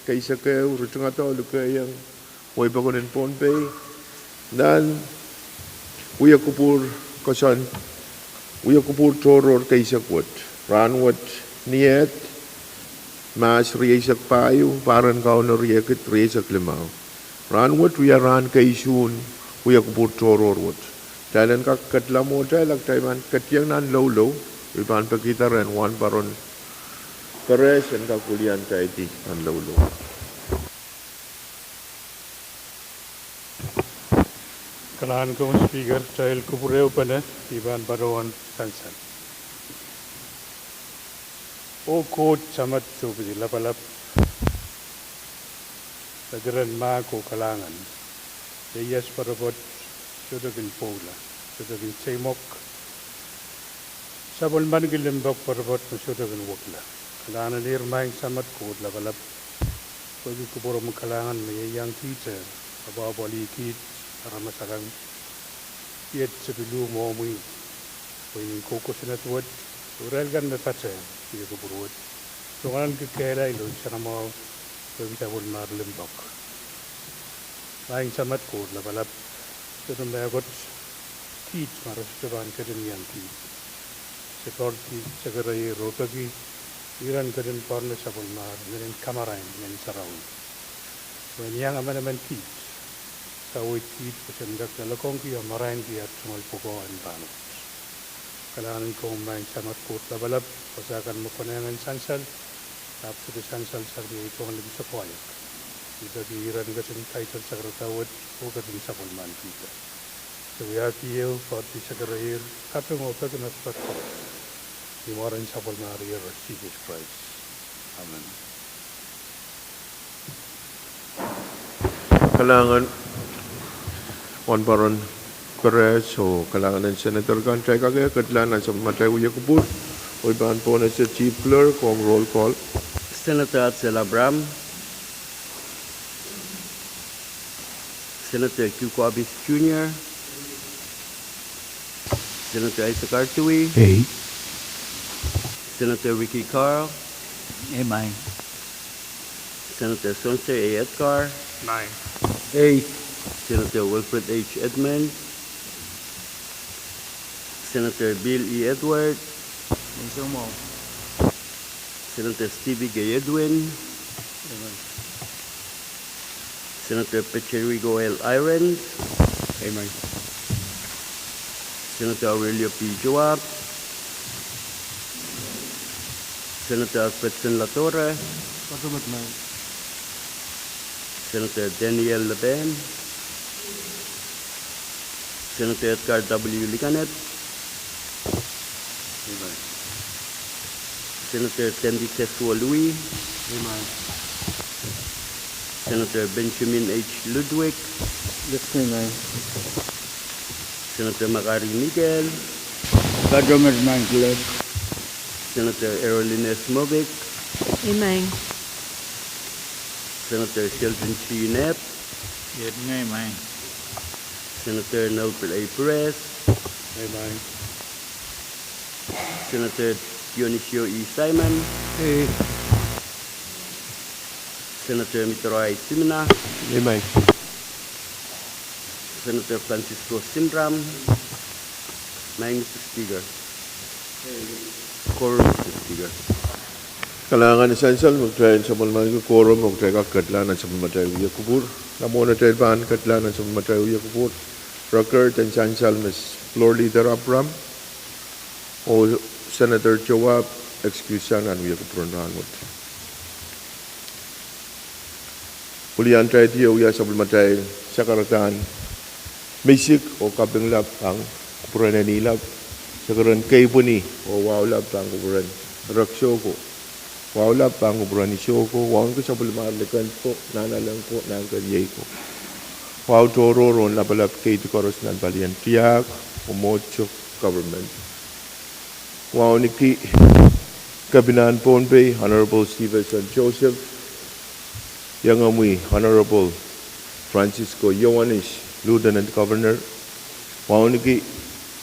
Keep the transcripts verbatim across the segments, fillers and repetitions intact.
Keisek ehu, ritingada oh lukehiong wehi pokon en Pohnpei nan wia kupwur koasoandi, wia kupwur tohrohr keisek wet. Rahnwet Niehd, Mahs rieisek pahieu, pahr en Kauno riekid rieisek limau. Rahnwet wia rahn keisuhn wia kupwur tohrohr wet. Kitail en kak ketla mwohtail, a kitail pahn ketiong nan loulou, I pahn pekihda rehn Wahnpoaron Perez en kak wiliandi nan loulou. Kalahngan komwi Speaker, kitail kupwur ehupene I pahn patohwan sansal. Oh Koht Samat Sohpeiong Lapalap, peki rehn mahk oh kalahngan, ieias poatopoat sohte kin pwoula, sohte kin seimwok, sapwellimaniki limpoak poatopoat me sohte kin wekila. Kalahngan en ihr Maing Samat Koht Lapalap, pwehki kupwuromwi kalahngan me ieiang kihte, apwahpwalih kiht aramas akan, iet se pil uh mwohmwi, pwe I men koukosonned wet, oh irail kan me patehng wia kupwur wet, tungoalenki kehlail oh nsenamwahu, pwehki sapwellimahr limpoak. Maing Samat Koht Lapalap, sohte mehkot kiht ma re sohte pahn ketin iang kiht. Se poaridi sekere ihr oh peki, iren ketin poarme sapwellimahr, inenen kamarain, inenen sarawi, pwehn iang emenemen kiht, saweid kiht pwe sen kak loalokongki oh marainki aht tungoal pwukoa en rahnwet. Kalahngan en komwi Maing Samat Koht Lapalap, wasa kan me konehng en sansal, ahpw sohte sansal sang me I pwong liki sokoahiek. I peki iren ketin kaitar sakarada wet oh ketin sapwelliman kihda. Se wiahki ehu, poaridi sekere ihr, kaping oh peki me pwukat koaros, ni mwaren sapwellimarier Sises Krais. Amen. Kalahngan Wahnpoaron Perez oh kalahngan en Senator kan. Kitail kak ketla nan sapwellimatail wia kupwur, oh I pahn pwonese Chief Clerk ong roll call. Senator Adsel Abraham, Senator Q Corbis Junior, Senator Isaac Artui. Ei. Senator Ricky Carl. Ei maing. Senator Sonse A. Edgar. Maing. Ei. Senator Wilfred H. Edmund. Senator Bill E. Edward. Ei maing. Senator Stevie K. Edwin. Ei maing. Senator Pecherigo L. Irons. Ei maing. Senator Aurelio P. Joab. Senator Alfredson Latore. Ei maing. Senator Daniel Leben. Senator Edgar W. Liganet. Ei maing. Senator Sandy Teswolui. Ei maing. Senator Benjamin H. Ludwig. Ei maing. Senator Makari Miguel. Ei maing. Senator Erolines Moavik. Ei maing. Senator Sheldon G. Knapp. Ei maing. Senator Noble A. Perez. Ei maing. Senator Dionisio E. Simon. Ei. Senator Mitro I. Simina. Ei maing. Senator Francisco Simram. Maing Mister Speaker. Quorum, Mister Speaker. Kalahngan en sansal me kitail sapwellimaniki quorum oh kitail kak ketla nan sapwellimatail wia kupwur. Nan mwohn atail pahn ketla nan sapwellimatail wia kupwur, record en sansal me Floor Leader Abraham oh Senator Joab excuse sang nan wia kupwur en rahnwet. Wiliandi wia sapwellimatail sakaradahn misik oh kapinglap pahn kupwuren Ehnilap, sekeren keipweni oh waulap pahn kupwuren Reksoko, waulap pahn kupwuren Isoko, wauneki sapwellimahr likenpo, nahnalek ko, nahnkeniei ko. Wahu tohrohr oh lapalap keidi koaros nan palien tiahk oh mwohdiso government. Wauneki Kepinahn Pohnpei, Honorable Siveson Joseph, iengomwi Honorable Francisco Ioanis, Lieutenant Governor. Wauneki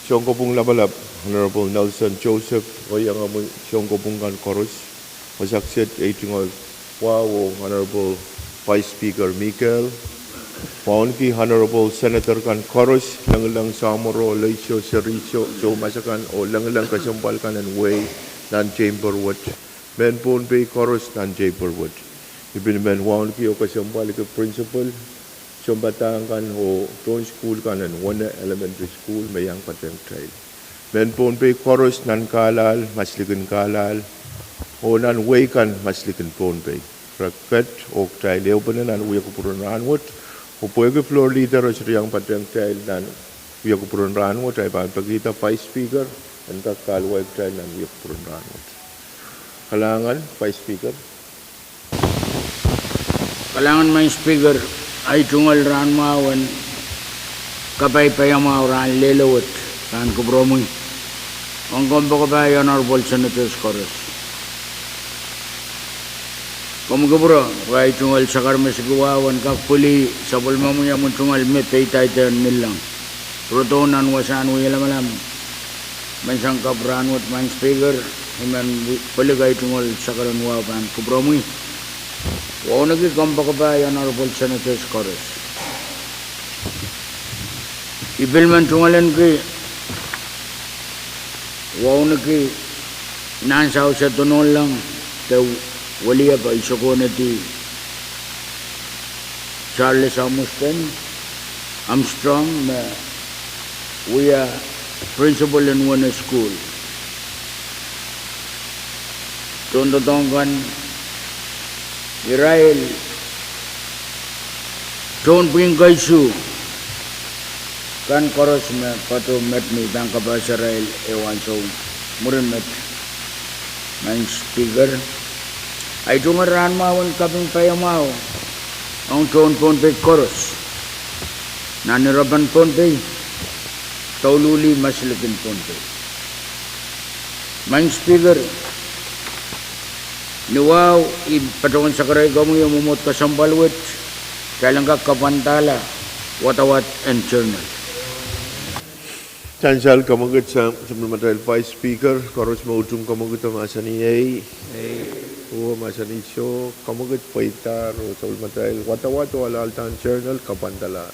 sounkopwung lapalap, Honorable Nelson Joseph, oh iengomwi sounkopwung kan koaros, wasa kiset ei tungoal Wahu, Honorable Vice Speaker Mikel. Wauneki Honorable Senator kan koaros, lengileng, samworo, leisho, seriso, soumas akan, oh lengileng kesempwal kan en wehi nan chamber wet. Mehn Pohnpei koaros nan chamber wet. I pil men wauneki oh kesempwaliki principal, sounpadahk kan oh tohn sukuhl kan en Wene Elementary School me iang patehng kitail. Mehn Pohnpei koaros nan kahlahl, maslikin kahlahl, oh nan wehi kan maslikin Pohnpei. Re ket oh kitail ehupene nan wia kupwuren rahnwet, oh pwehki floor leader e sohte iang patehng kitail nan wia kupwuren rahnwet, I pahn pekihda Vice Speaker en kak kahluwa kitail nan wia kupwuren rahnwet. Kalahngan, Vice Speaker. Kalahngan, Maing Speaker. Ahi tungoal rahnmwahu en kapai paiamwahu rahn lelo wet pahn kupwuromwi ong kompoakepahi Honorable Senators koaros. Komw kupwure, pwe ahi tungoal sakar me sikiwahu en kak pwili sapwellimomwi omw tungoal me peidahn nillahng. Pwurodo nan wasahn wia lamalam menseng kapw rahnwet, Maing Speaker, I men wi-, pwilik ahi tungoal sakar en wahu pahn kupwuromwi. Wauneki kompoakepahi Honorable Senators koaros. I pil men tungoalenki wauneki nan sause donohnleng de weliepe isokonehdi Charles Amustan Armstrong me wia principal en Wene School. Tohndoadoahk kan, irail tohn pwihn keisuh kan koaros me patoh met me I pahn kapehserail ehu ansou mwurin met, Maing Speaker. Ahi tungoal rahnmwahu en kaping paiamwahu ong tohn Pohnpei koaros, nan irepen Pohnpei, douluhl maslikin Pohnpei. Maing Speaker, ni wahu I patohwan sakaraikomwi mwomwohd kesempwal wet, kitail en kak kapwandahla wadawad en journal. Sansal, kamwekid sapwellimatail Vice Speaker, koaros me utung kamwekido mahsanih ei. Ei. Oh mahsanih soh, kamwekid pweidahr oh sapwellimatail wadawad oh alahldahr journal kapwandahla.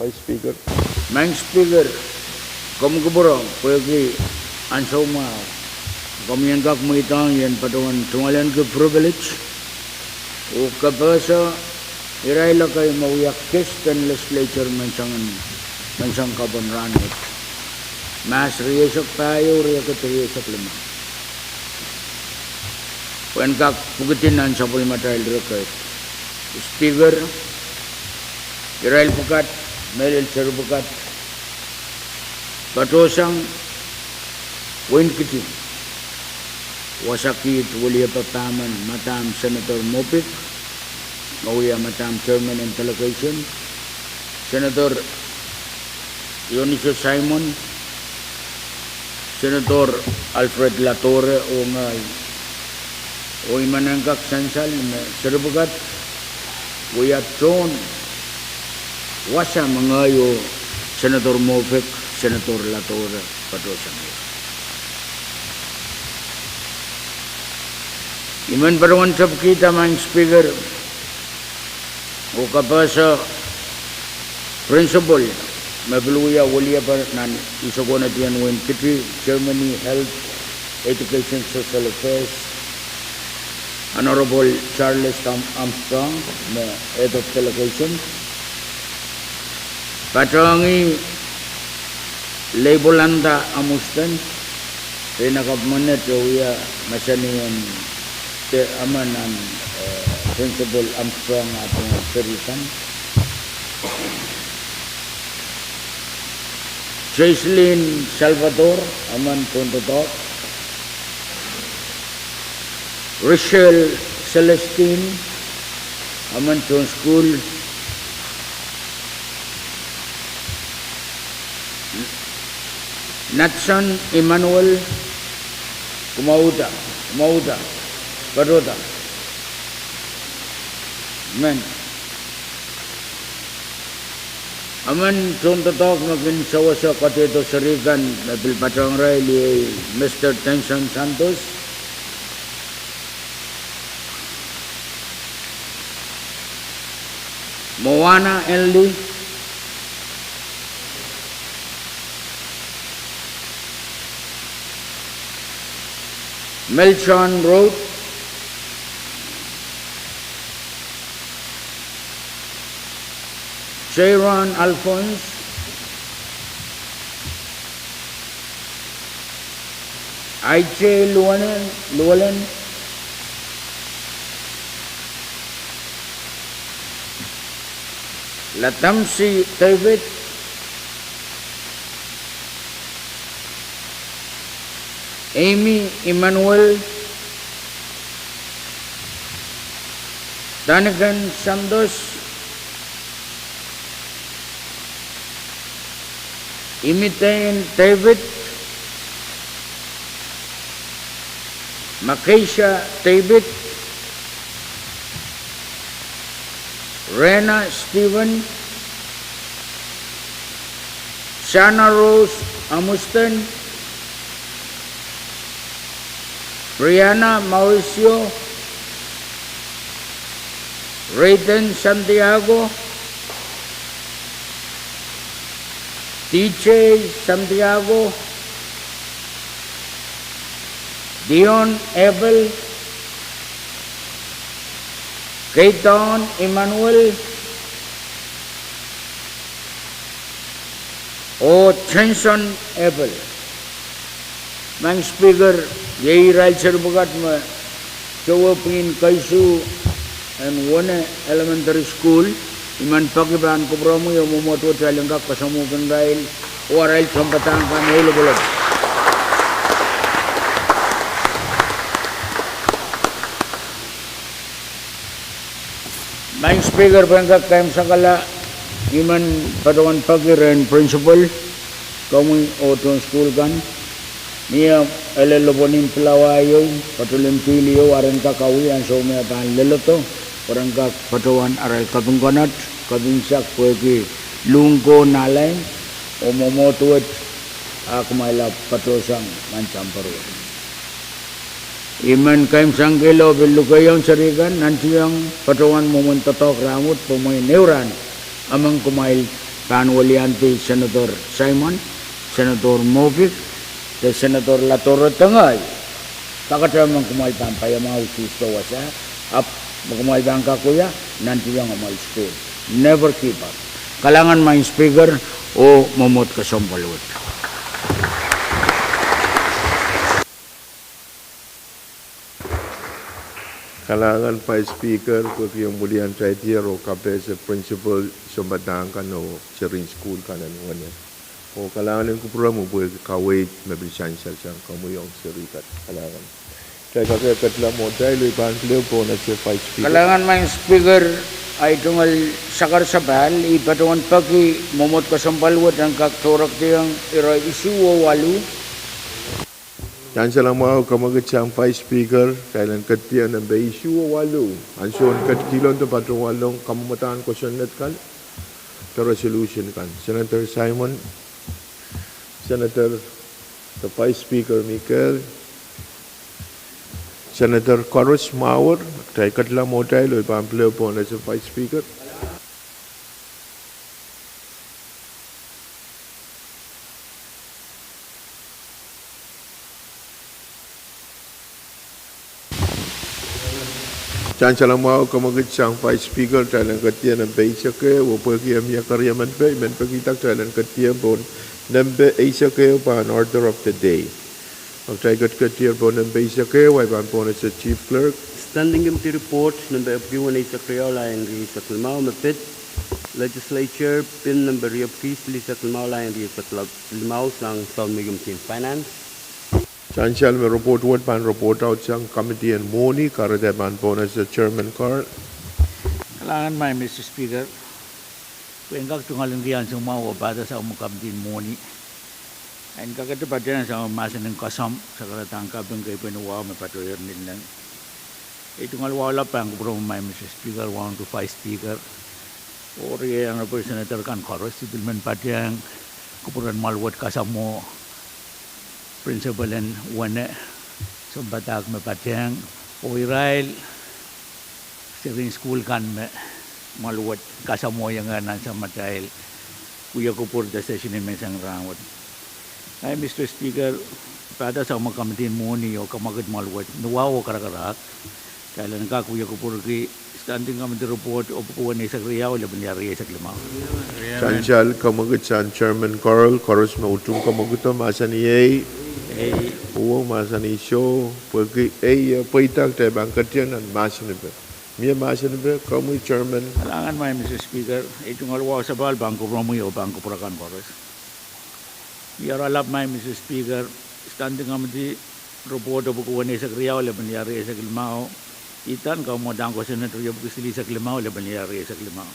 Vice Speaker. Maing Speaker, komw kupwure pwehki ansou mwahu komwi en kak mweidohng I en patohwan tungoalenki privilege oh kapehse irail ekei me wia guest en legislature menseng, menseng kapw en rahnwet, mahs rieisek pahieu, riekid rieisek limau, pwehn kak pwukidi nan sapwellimatail record. Speaker, irail pwukat, mehlel seri pwukat, patohsang Wein Kiti, wasa kiht weliepe pahmen, Madam Senator Moffitt, me wia Madam Chairman en Delegation, Senator Ionisio Simon, Senator Alfred Latore oh ngehi. Oh I men en kak sansal me seri pwukat wia tohn wasa me ngehi oh Senator Moffitt, Senator Latore patohsang ie. I men patohwan tepkihda, Maing Speaker, oh kapehse principal me pil wia weliepe nan isokonehdi en Wein Kiti, Chairman en Health, Education, Social Affairs, Honorable Charles Tom Armstrong, me Head of Delegation, patohngih Leibolanda Amustan, peinakapw menet e wia mahsanihong de emen nan, eh, Principal Armstrong ah tungoal seri kan. Jaiseline Salvador, emen tohndoadoahk. Rochelle Celestine, emen tohn sukuhl. Natson Emmanuel, kumwauda, kumwauda, patohda. Men. Emen tohndoadoahk me kin sewese kadehde seri kan me pil patohng irail iei Mister Tenson Santos, Moana Enli, Melchon Road, Jaron Alphonse, I J Llewellyn, Llewellyn, Ladamsi David, Amy Emmanuel, Daniken Santos, Imitein David, Makeisha David, Rena Stephen, Sana Rose Amusten, Brianna Mauricio, Rayden Santiago, D J Santiago, Dion Abel, Keithon Emmanuel, oh Jenson Abel. Maing Speaker, iei irail seri pwukat me towe pwihn keisuh en Wene Elementary School. I men peki pahn kupwuromwi oh mwomwohd wet kitail en kak koasoamwuhkin irail oh arail sounpadahk kan ehu lopwolopw. Maing Speaker, pwehn kak kaimwisekala, I men patohwan peki rehn principal, komwi oh tohn sukuhl kan, mie ele lopwonin pilawa ieu, patohwan pihl ieu, aren kak awih ansou me pahn leledo, pwe ren kak patohwan arail kaping konot, kaping sahk pwehki luhk ko, nahlein, oh mwomwohd wet ah kumwail ahpw patohsang nan sampah wet. I men kaimwisekihla oh pil lukehiong seri kan, nantihong patohwan mwomwen doadoahk rahnwet, pwe mwein ehu rahn emen kumwail pahn weliandi Senator Simon, Senator Moffitt, de Senator Ladoro Dengai. Kakete emen kumwail pahn paiamwahu Tuesday wasa, ahpw me kumwail pahn kak wia, nantihong amwail sukuhl. Never give up. Kalahngan Maing Speaker, oh mwomwohd kesempwal wet. Kalahngan Vice Speaker, pwehki omw wiliandi tier oh kapehse principal, sounpadahk kan oh serihn sukuhl kan en Wene. Oh kalahngan en kupwuromwi pwehki kaweid me pil sansal sang komwi ong seri kan. Kalahngan. Kitail kak ketketla mwohtail oh I pahn pil ehu pohnese Vice Speaker. Kalahngan Maing Speaker, ahi tungoal sakar sapahl, I patohwan peki mwomwohd kesempwal wet en kak tohrekdiong ire isuh oh waluh. Sansal mwahu kamwekid sang Vice Speaker, kitail en ketido nempe isuh oh waluh. Ansoun ketikihlo de patohwalong kamwomwdahn kosonned kan de resolution kan. Senator Simon, Senator de Vice Speaker Mikel, Senator koaros mwahu, kitail ketketla mwohtail oh I pahn pil ehu pohnese Vice Speaker. Sansal mwahu kamwekid sang Vice Speaker, kitail en ketido nempe eisek ehu, oh pwehki e mie keriemen pei, I men pekihda kitail en ketido pohn nempe eisek ehu pahn order of the day. Kitail ketiketido pohn nempe eisek ehu, ahi pahn pohnese Chief Clerk. Standing Committee Report nempe epwiki weneisek riau, lain rieisek limau, me pid Legislature Bill nempe riepwiki silihsek limau, lain rieisek limau, sang Sounmei Committee en Finance. Sansal me report wet pahn report aht sang Committee en Mwohni, kahrehda e pahn pohnese Chairman Carl. Kalahngan Maing Mister Speaker, pwe en kak tungoal kin ansou mwahu oh pahda sang Committee en Mwohni. En kakete patehng sang mahsen en koasoamw, sakaradahn kaping kei pwehn wahu me patohier nin leng. I tungoal wahu lap pahn kupwuromwi Maing Mister Speaker, wauntu Vice Speaker, oh riei Honorable Senator kan koaros, I pil men patehng kupwuren mwahl wet kasamwo principal en Wene, sounpadahk me patehng, oh irail serihn sukuhl kan me mwahl wet kasamwohiong nan samatail wia kupwur de session en menseng rahnwet. Ai Mr Speaker, pahda sang me committee en mwohni oh kamwekid mwahl wet ni wahu oh karakarahk, kitail en kak wia kupwurki Standing Committee Report epwiki weneisek riau, lepin lih rieisek limau. Sansal kamwekid sang Chairman Carroll, koaros me utung kamwekido mahsanih ei. Uwen mahsanih soh, pwehki ei, eh, pweida kitail pahn ketieng nan mahsanipe. Mie mahsanipe, komwi Chairman. Kalahngan maing Mr Speaker, ei tungoal wahu sapahl pahn kupwuromwi oh pahn kupwur akan koaros. Mie oaralap maing Mr Speaker, Standing Committee Report epwiki weneisek riau, lepin lih rieisek limau, idan kamwadang kosonned riepwiki silihsek limau, lepin lih rieisek limau.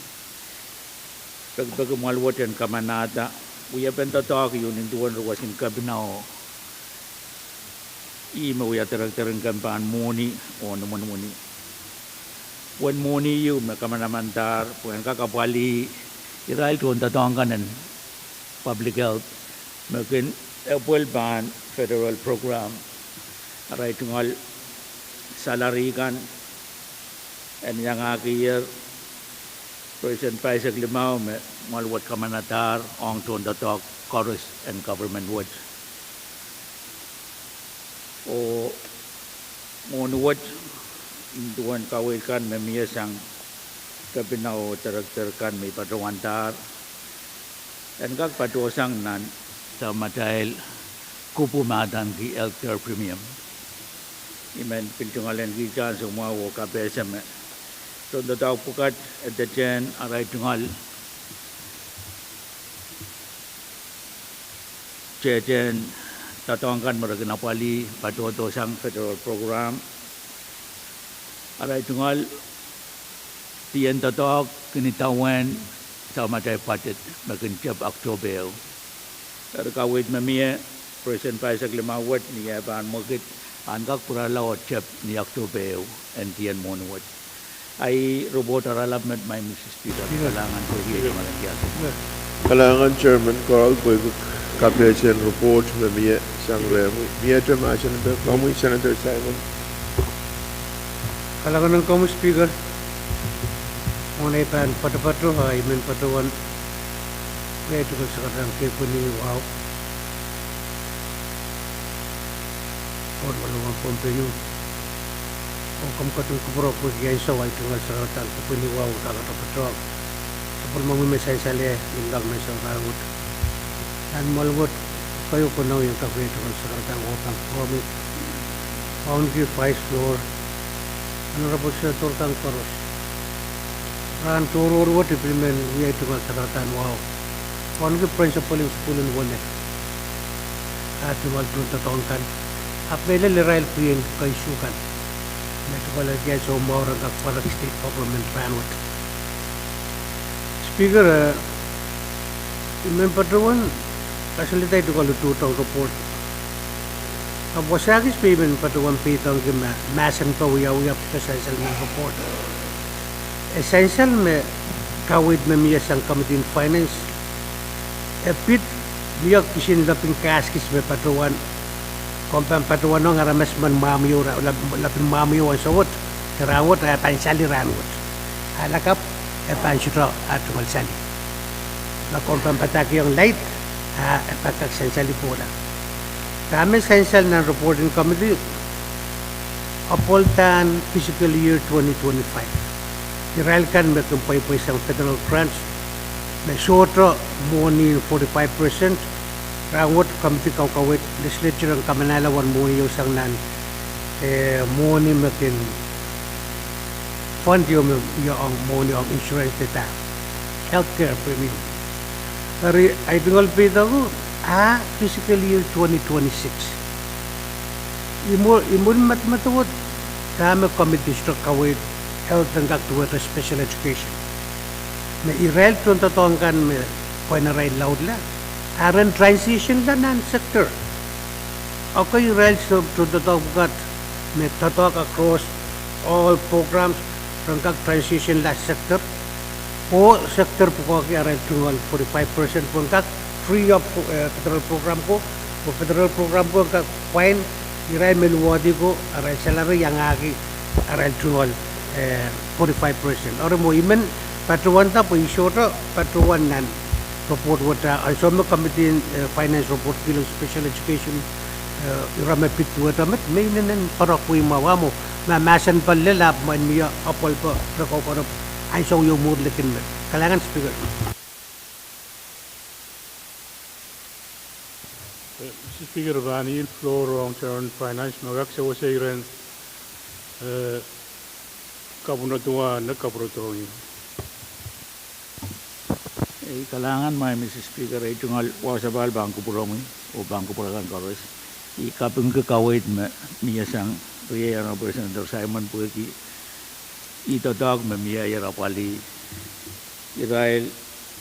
Pekipeki mwahl wet en kamanahda wiepen doadoahk ieu nin duwen ruwesin kepina oh ih me wia director en kemp en mwohni oh nimwenimweni. Uwen mwohni ieu me kamanamandahr pwe en kak apwalih irail tohndoadoahk kan en public health me kin epwel pahn federal program, arail tungoal salary kan en iangahkier percent pahisek limau me mwahl wet kamanadahr ong tohndoadoahk koaros en government wet. Oh mwohni wet, nin duwen kaweid kan me mie sang kepina oh director kan me I patohwandahr, en kak patohsang nan samatail kupwur me adaneki healthcare premium. I men pil tungoal en kihda ansou mwahu oh kapehse me tohndoadoahk pwukat, edetehn arail tungoal tehtehn doadoahk kan me re kin apwalih patohdohsang federal program, arail tungoal dien doadoahk kin idawehn samatail budget me kin tep October ehu. Eri kaweid me mie, percent pahisek limau wet ni eh pahn mwekid, en kak pwurala oh tep ni October ehu, en dien mwohni wet. Ahi report oaralap met maing Mr Speaker. Kalahngan pwehki ei tungoal en kiasu. Kalahngan Chairman Carroll pwehki kapehsen report me mie sang rehmwi. Miehte mahsanipe, komwi Senator Simon. Kalahngan ong komwi Speaker. Mwohn ei pahn patopato, ah I men patohwan wiahda tungoal sakaradahn kepwini wahu, oh malowan Pohnpei, oh komw ketin kupwurki ansou ahi tungoal sakaradahn kepwini wahu kak patopato. Sapwellimomwi me sansal eh limpoak menseng rahnwet. Nan mwahl wet, keieu konehng I en kak wiahda tungoal sakaradahn wahu pahn kupwuromwi, Wauneki Vice Mayor, Honorable Senator kan koaros, rahn tohrohr wet I pil men wiahda tungoal sakaradahn wahu, Wauneki principal en sukuhl en Wenep, ah tungoal tohndoadoahk kan, ahpw mehlel irail pwihn keisuh kan me tungoal eki ansou mwahu ren kak pwarek state government rahnwet. Speaker, eh, I men patohwan kasalehda tungoal utuht ong report. Ahpw wasa kis me I men patohwan peidohngki ma mahsen ko wiawi ahpw sansal nan report. E sansal me kaweid me mie sang Committee on Finance, e pid mie kisin lepin kahs kis me patohwan, komw pahn patohwanohng aramas men mwahmwiho, lepin mwahmwiho ansou wet, de rahnwet, ah e pahn sali rahnwet. Ah lakapw, e pahn sohte ah tungoal sali. Ma komw pahn padahkihong laid, ah e pahn kak sansali kohla. Dahme sansal nan report en committee, apwaldahr fiscal year twenty twenty-five, irail kan me kin pweipweisang federal grants me sohte mwohnin forty-five percent, rahnwet committee kaukaweid legislature en kamanahla uwen mwohni ieu sang nan, eh, mwohni me kin fund ieu me, ieu ong mwohni ong insurance de healthcare premium. Eri ahi tungoal peidohng, ah fiscal year twenty twenty-six, imw-, imwin medemedewe dahme committee sohte kaweid health en kak duwehte special education, me irail tohndoadoahk kan me pwehn arail laudla, ah ren transitionla nan sector. Ekei irail tohndoadoahk pwukat me doadoahk across all programs ren kak transitionla sector, oh sector pwukoahki arail tungoal forty-five percent pwehn kak free up, eh, federal program ko, oh federal program ko en kak pwain irail me luwehdi ko arail salary iangahki arail tungoal, eh, forty-five percent. Eri mwo I men Patohwanda pwe I sohte patohwan nan report wet. Ansou me committee en, eh, finance report pil en special education, eh, ire me pid duwehte met, me inenen poarok wei mwahu mwo, ma mahsen pali lel ahpw mwein mie apwalpalahr kaukaun ansou ieu mwuhr likin met. Kalahngan Speaker. Eh, Mister Speaker, pahn ihl floor ong Chairman Finance me kak sewese iren, eh, kapwunod wet nan kapwurodohng. Ei, kalahngan, Madam Speaker, ei tungoal wasa pahl pahn kupwuromwi oh pahn kupwure kan koaros. I kapingki kaweid me mie sang riei Honorable Senator Simon pwehki ih doadoahk me mieier apwalih irail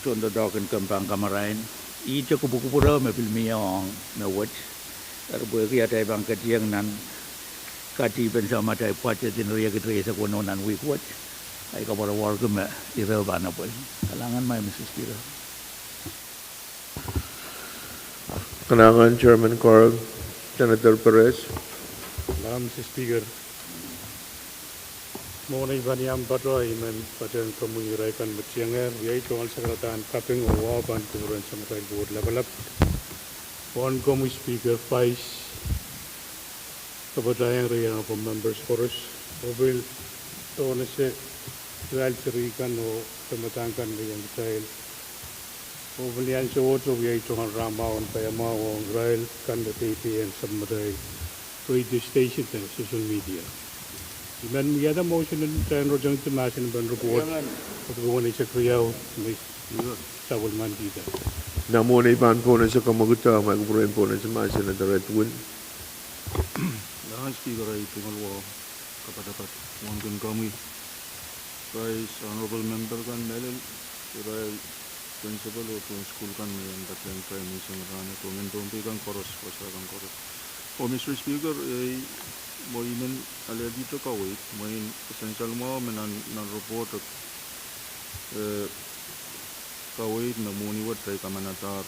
tohndoadoahk en kemp pahn kamarain. Ihte kupwukupwure me pil mie ong me wet. Eri pwehki atail pahn ketieng nan katihpen samatail budget en riekid rieisek weneu nan wihk wet, ahi kapwaroworki me ire pahn apwal. Kalahngan, Madam Speaker. Kalahngan Chairman Carl. Senator Perez. Madam Speaker, mwohn ei pahn iang patoh, I men patehng komwi irail kan me tiengehr, iei tungoal sakaradahn kaping oh wahu pahn kupwuren samatail Board lapalap, pwon komwi Speaker, Vice, kapatahieng riei Honorable Members koaros, oh pil pohnese irail seri kan oh pehmadahn kan me iang kitail. Oh pil ansou wet oh iei tungoal rahn mwahu en paiamwahu ong irail kan me peipei en samatail radio station de social media. I men wiahda motion en kitail rohtengdi mahsen en report, pwuhken weneisek riau me sapwellimanikihda. Nan mwohn ei pahn pohnese kamwekid, ma I kupwure en pohnese mahsen en Senator Edwin. Madam Speaker, ei tungoal wahu kapatapat mwohn kin komwi, Vice, Honorable Member kan mehlel, irail principal oh duwen sukuhl kan me iang patehng kitail menseng rahn, oh mehn Pohnpei kan koaros, wasa kan koaros. Oh Mister Speaker, ei, mwo I men alehdihte kaweid, mwein sansal mwahu me nan, nan report, eh, kaweid me mwohni wet kitail kamanadahr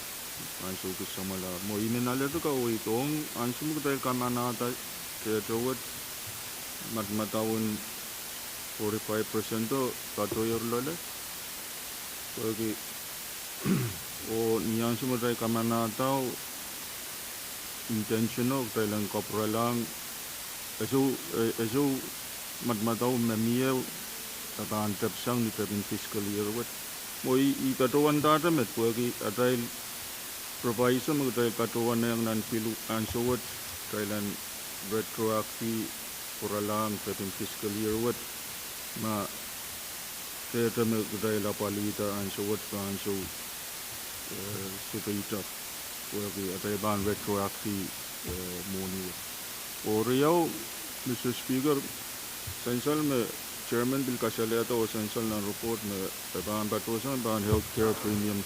ansou kis samwalahr. Mwo I men alehdi kaweid ong ansou me kitail kamanada tehte wet, madamadau en forty-five percent o patohier loale. Pwehki, oh ni ansou me kitail kamanadau, intention o kitail en kapwurelahng, e sou, e, e sou madamadau me mie e pahn tepsang ni tepin fiscal year wet. Mwo I, I patohwandahte met pwehki atail proviso me kitail patohwanehng nan pil ansou wet, kitail en retroactive pwurelahng tepin fiscal year wet, ma tehte me kitail apwalihda ansou wet, pwe ansou, eh, sohte idek, pwehki atail pahn retroactive, eh, mwohni wet. Oh riau, Mister Speaker, sansal me Chairman pil kasalehda oh sansal nan report me e pahn patohsang pahn healthcare premium,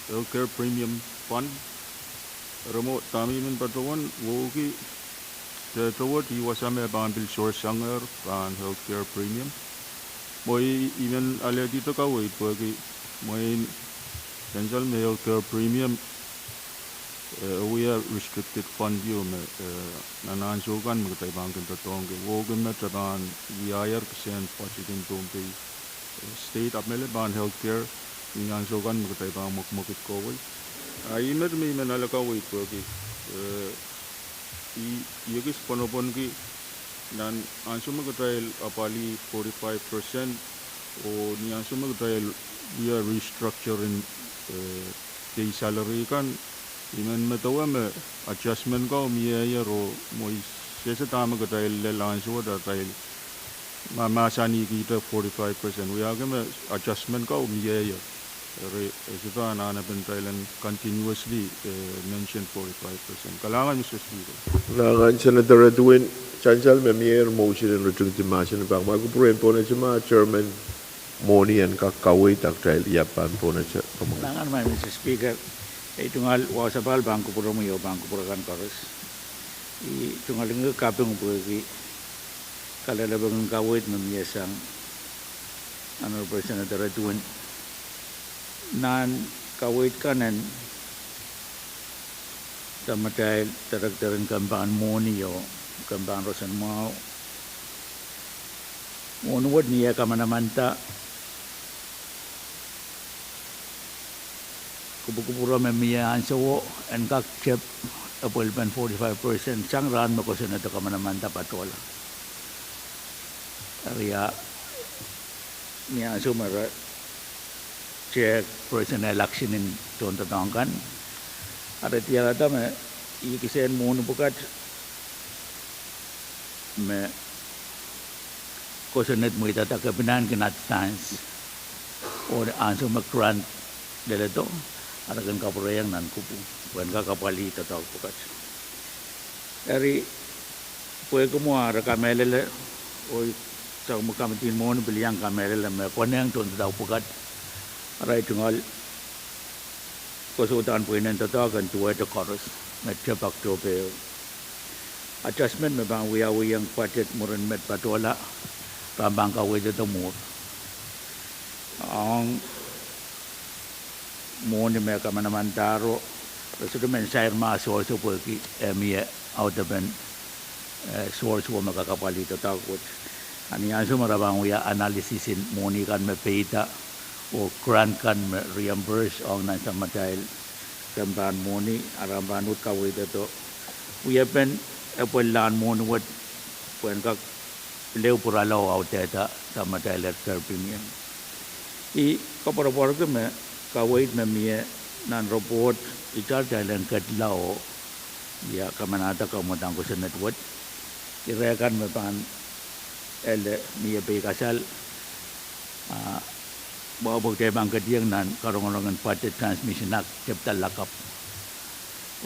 healthcare premium fund. Eri mwo dahme I men patohwan wehwehki, tehte wet ih wasa me pahn pil source sangehr pahn healthcare premium. Mwo I, I men alehdihte kaweid pwehki mwein sansal me healthcare premium, eh, e wia restricted fund ieu me, eh, nan ansou kan me kitail pahn kin doadoahngki, wehwehki met e pahn wiahier kisehn budget en Pohnpei, eh, State, ahpw mehlel pahn healthcare, ni ansou kan me kitail pahn mwekimwekid kohwei. A ih met me I men ale kaweid pwehki, eh, I, I ekis pwonopwonki nan ansou me kitail apwalih forty-five percent, oh ni ansou me kitail wia restructure en, eh, kei salary kan, I men medewe me adjustment kau mieier oh mwo I sehse dahme kitail lel ansou wet atail ma, mahsanihkihte forty-five percent. Wiahki me adjustment kau mieier. Eri e sohte anahnepen kitail en continuously, eh, mention forty-five percent. Kalahngan, Mister Speaker. Kalahngan, Senator Edwin. Sansal me mieier motion en ritingdi mahsen en pahn kupwure en pohnese ma, Chairman Mwohni en kak kaweid, kitail iang pahn pohnese. Kalahngan, Madam Speaker. I tungoal wasa pahl pahn kupwuromwi oh pahn kupwure kan koaros. I tungoal kaping pwehki kalelapak en kaweid me mie sang Honorable Senator Edwin. Nan kaweid kan en samatail director en kempen mwohni oh kempen roson mwahu, Mwohni wet ni eh kamanamanda kupwukupwure me mie ansouo en kak tep epwelpen forty-five percent sang rahn me kosonned oh kamanamanda patohla. Eri ah ni ansou me re tehk personnel action en tohndoadoahk kan, a re diarada me ih kisehn mwohni pwukat me kosonned mweidada kepinahn kin advance, oh ansou me grant leledo, a re kin kapwurehiong nan kupwu pwehn kak apwalih doadoahk pwukat. Eri pwehki mwo a re kamehlele, oh sang me kamidin mwohni pil iang kamehlele me konehng tohndoadoahk pwukat, a re tungoal koasoandahn pweinen doadoahk en duwehte koaros me tep Oktohpe ehu. Adjustment me pahn wiawihong budget mwurin met patohla, pahn pahn kaweidada mwuhr. Ong mwohni me kamanamandahr, re sohte men sair mah sohso pwehki eh mie audepen source wet me kak apwalih doadoahk wet. A ni ansou me re pahn wia analysis en mwohni kan me peida oh grant kan me reimburse ong nan samatail kempahn mwohni, a re pahn uhd kaweidado wiepen epwellahn mwohni wet pwehn kak pil ehu pwurala oh audehda samatail eder pwihn ie. I koapworopworki me kaweid me mie nan report itar kitail en kedla oh ia kamanahda kamwadang kosonned wet, ire kan me pahn ele mie peikasal, ah, mwahu pwe kitail pahn ketieng nan karongorong en budget transmission act tepda lakapw,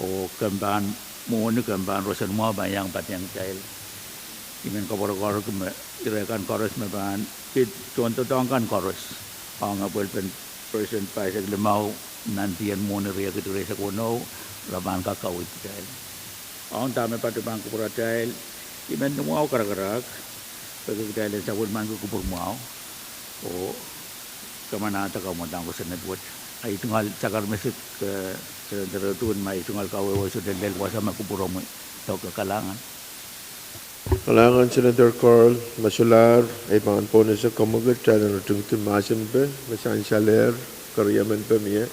oh kempahn mwohni kempahn roson mwahu pahn iang patehng kitail. I men koapworopworki me ire kan koaros me pahn pid tohndoadoahk kan koaros ong epwelpen percent pahisek limau nandien mwohni riekid rieisek weneu, re pahn kak kaweid kitail. Ong dahme patohwan kupwuratail, I men ni mwahu karakarahk pwehki kitail en sapwellimaniki kupwur mwahu oh kamanahda kamwadang kosonned wet. A I tungoal sakar mesik, eh, Senator Otun, ma I tungoal kawehwe sohte lel wasa me kupwuromwi. Doke, kalahngan. Kalahngan Senator Carl, me solahr, I pahn pohnese kamwekid kitail en ritingdi mahsenipe me sansalehr, keriemen pe mie.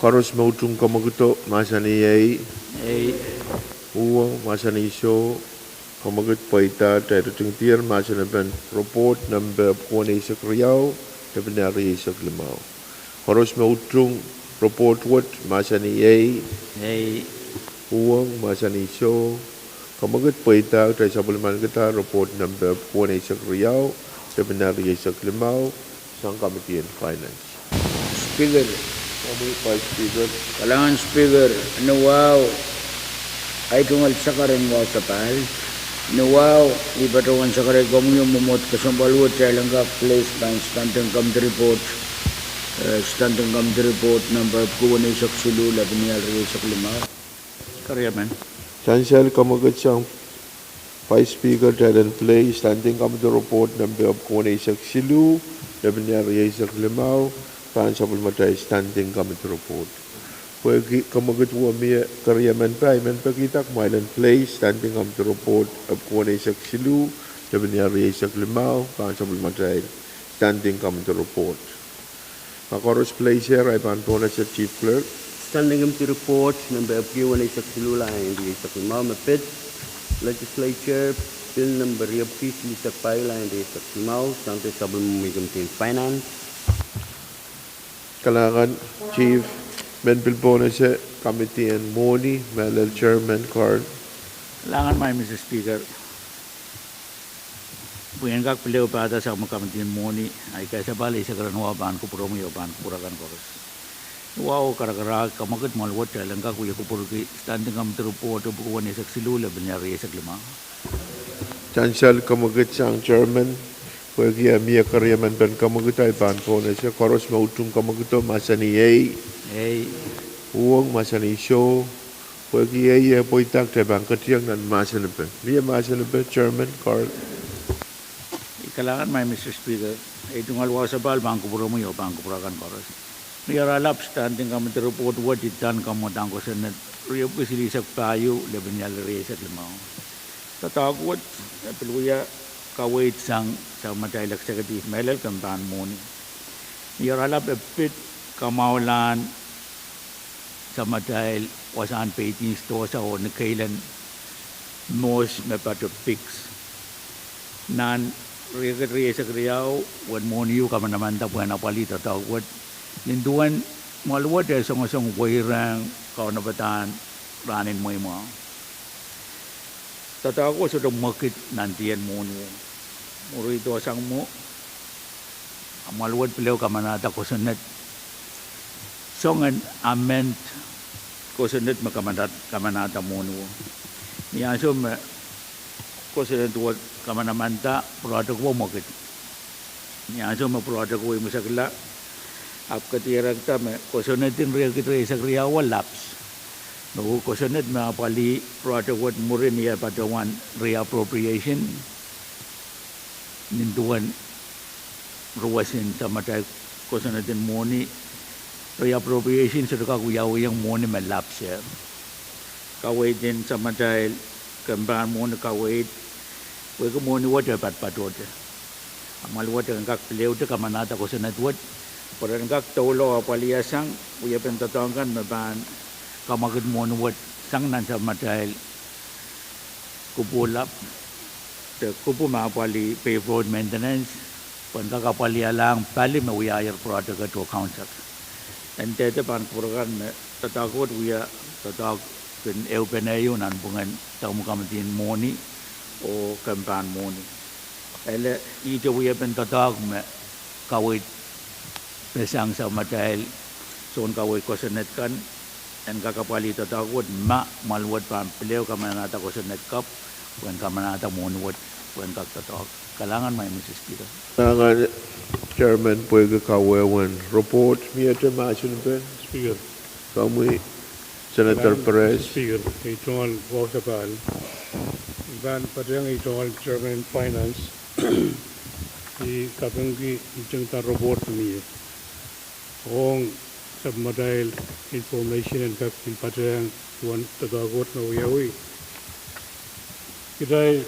Koaros me utung kamwekido mahsanih ei. Uhwong mahsanih soh. Kamwekid pweida, kitail ritingdier mahsenipen report nempe epwiki weneisek riau, lepin rieisek limau. Koaros me utung report wet mahsanih ei. Uhwong mahsanih soh. Kamwekid pweida, kitail sapwellimanikihda report nempe epwiki weneisek riau, lepin rieisek limau, sang Committee on Finance. Speaker. Komwi Vice Speaker. Kalahngan Speaker, ni wahu, I tungoal sakar en wahu sapahl. Ni wahu, I patohwan sakaraiong komwi mwomwohd kesempwal wet kitail en kak place pahn Standing Committee Report, eh, Standing Committee Report nempe epwiki weneisek siluh, lepin rieisek limau. Keriemen. Sansal kamwekid sang Vice Speaker, kitail en place Standing Committee Report nempe epwiki weneisek siluh, lepin rieisek limau, pahn sapwellimatail Standing Committee Report. Pwehki kamwekid wet mie keriemen pwe I men pekihda kumwail en place Standing Committee Report epwiki weneisek siluh, lepin rieisek limau, pahn sapwellimatail Standing Committee Report. Ma koaros place er, I pahn pohnese Chief Clerk. Standing Committee Report nempe epwiki weneisek siluh, lain rieisek limau, me pid Legislature, Bill nempe riepwiki silihsek pahieu, lain rieisek limau, sang Sapwellimomwi Committee on Finance. Kalahngan Chief, men pil pohnese Committee en Mwohni, mehlel Chairman Carl. Kalahngan maing Mister Speaker. Pwe I en kak pil ehu pahda sang me Committee en Mwohni, I kasapahl eisek ren wahu pahn kupwuromwi oh pahn kupwur akan koaros. Ni wahu karakarahk, kamwekid mwoal wet kitail en kak wie kupwurki Standing Committee Report epwiki weneisek siluh, lepin rieisek limau. Sansal kamwekid sang Chairman, pwehki eh mie keriemen pen kamwekid, I pahn pohnese koaros me utung kamwekido mahsanih ei. Uhwong mahsanih soh. Pwehki ei eh pweida, kitail pahn ketieng nan mahsenipe. Mie mahsenipe, Chairman Carl. Kalahngan maing Mister Speaker, I tungoal wahu sapahl pahn kupwuromwi oh pahn kupwur akan koaros. Mie oaralap Standing Committee Report wet, itan kamwadang kosonned riepwiki silihsek pahieu, lepin rieisek limau. Doadoahk wet, e pil wia kaweid sang sapwellimatail executive mehlel kempahn mwohni. Ni oaralap e pid kamwahulahn sapwellimatail wasahn peitin sidohsa oh ni keilen mohs me patoh piks. Nan riekid rieisek riau uwen mwohni ehu kamanamanda pwehn apwalih doadoahk wet, nin duwen mwahl wet e songosong weirehng kaunopadahn rahn en mweimwahu. Doadoahk wet sohte mwekid nan dien mwohni wet. Mwuri dohsang mwo, a mwahl wet pil ehu kamanahda kosonned, songen amend kosonned me kamanahda mwohni wet. Ni ansou me kosonned wet kamanamanda, pwurehng wet mwekid. Ni ansou me pwurehng wet imwisekla, ahpw kadierekda me kosonned en riekid rieisek riau lapse. Me kosonned me apwalih pwurehng wet mwuri ni eh patohwan reappropriation, nin duwen ruwesin sapwellimatail kosonned en mwohni, reappropriation sohte kak wiawihong mwohni me lapse. Kaweid en sapwellimatail kempahn mwohni kaweid, pwehki mwohni wet e patpatohte, a mwahl wet en kak pil ehute kamanahda kosonned wet, pwe ren kak doula apwalihsang wiepen doadoahk kan me pahn kamwekid mwohni wet sang nan sapwellimatail kupwulap, de kupwur me apwalih paved road maintenance, pwehn kak apwalihlahng pali me wiahier pwurehng wet oh kaunsak. En dehde pahn kupwur kan me doadoahk wet wia doadoahk kin ehupene ehu nanpwungen Dahme Committee en Mwohni oh Kempahn Mwohni. Ele ihte wiepen doadoahk me kaweid pesang sapwellimatail soun kaweid kosonned kan, en kak apwalih doadoahk wet ma mwahl wet pahn pil ehu kamanahda kosonned kapw, pwehn kamanahda mwohni wet, pwehn kak doadoahk. Kalahngan, Madam Speaker. Kalahngan, Chairman, pwehki kawehwehn report. Miehte mahsen pen? Speaker. Komwi, Senator Perez. Speaker, ei tungoal wahu sapahl. I pahn patehng ei tungoal Chairman Finance, I kapingki ntingda report mie ong sapwellimatail information en kak pil patehng duwen doadoahk wet me wiawi. Kitail,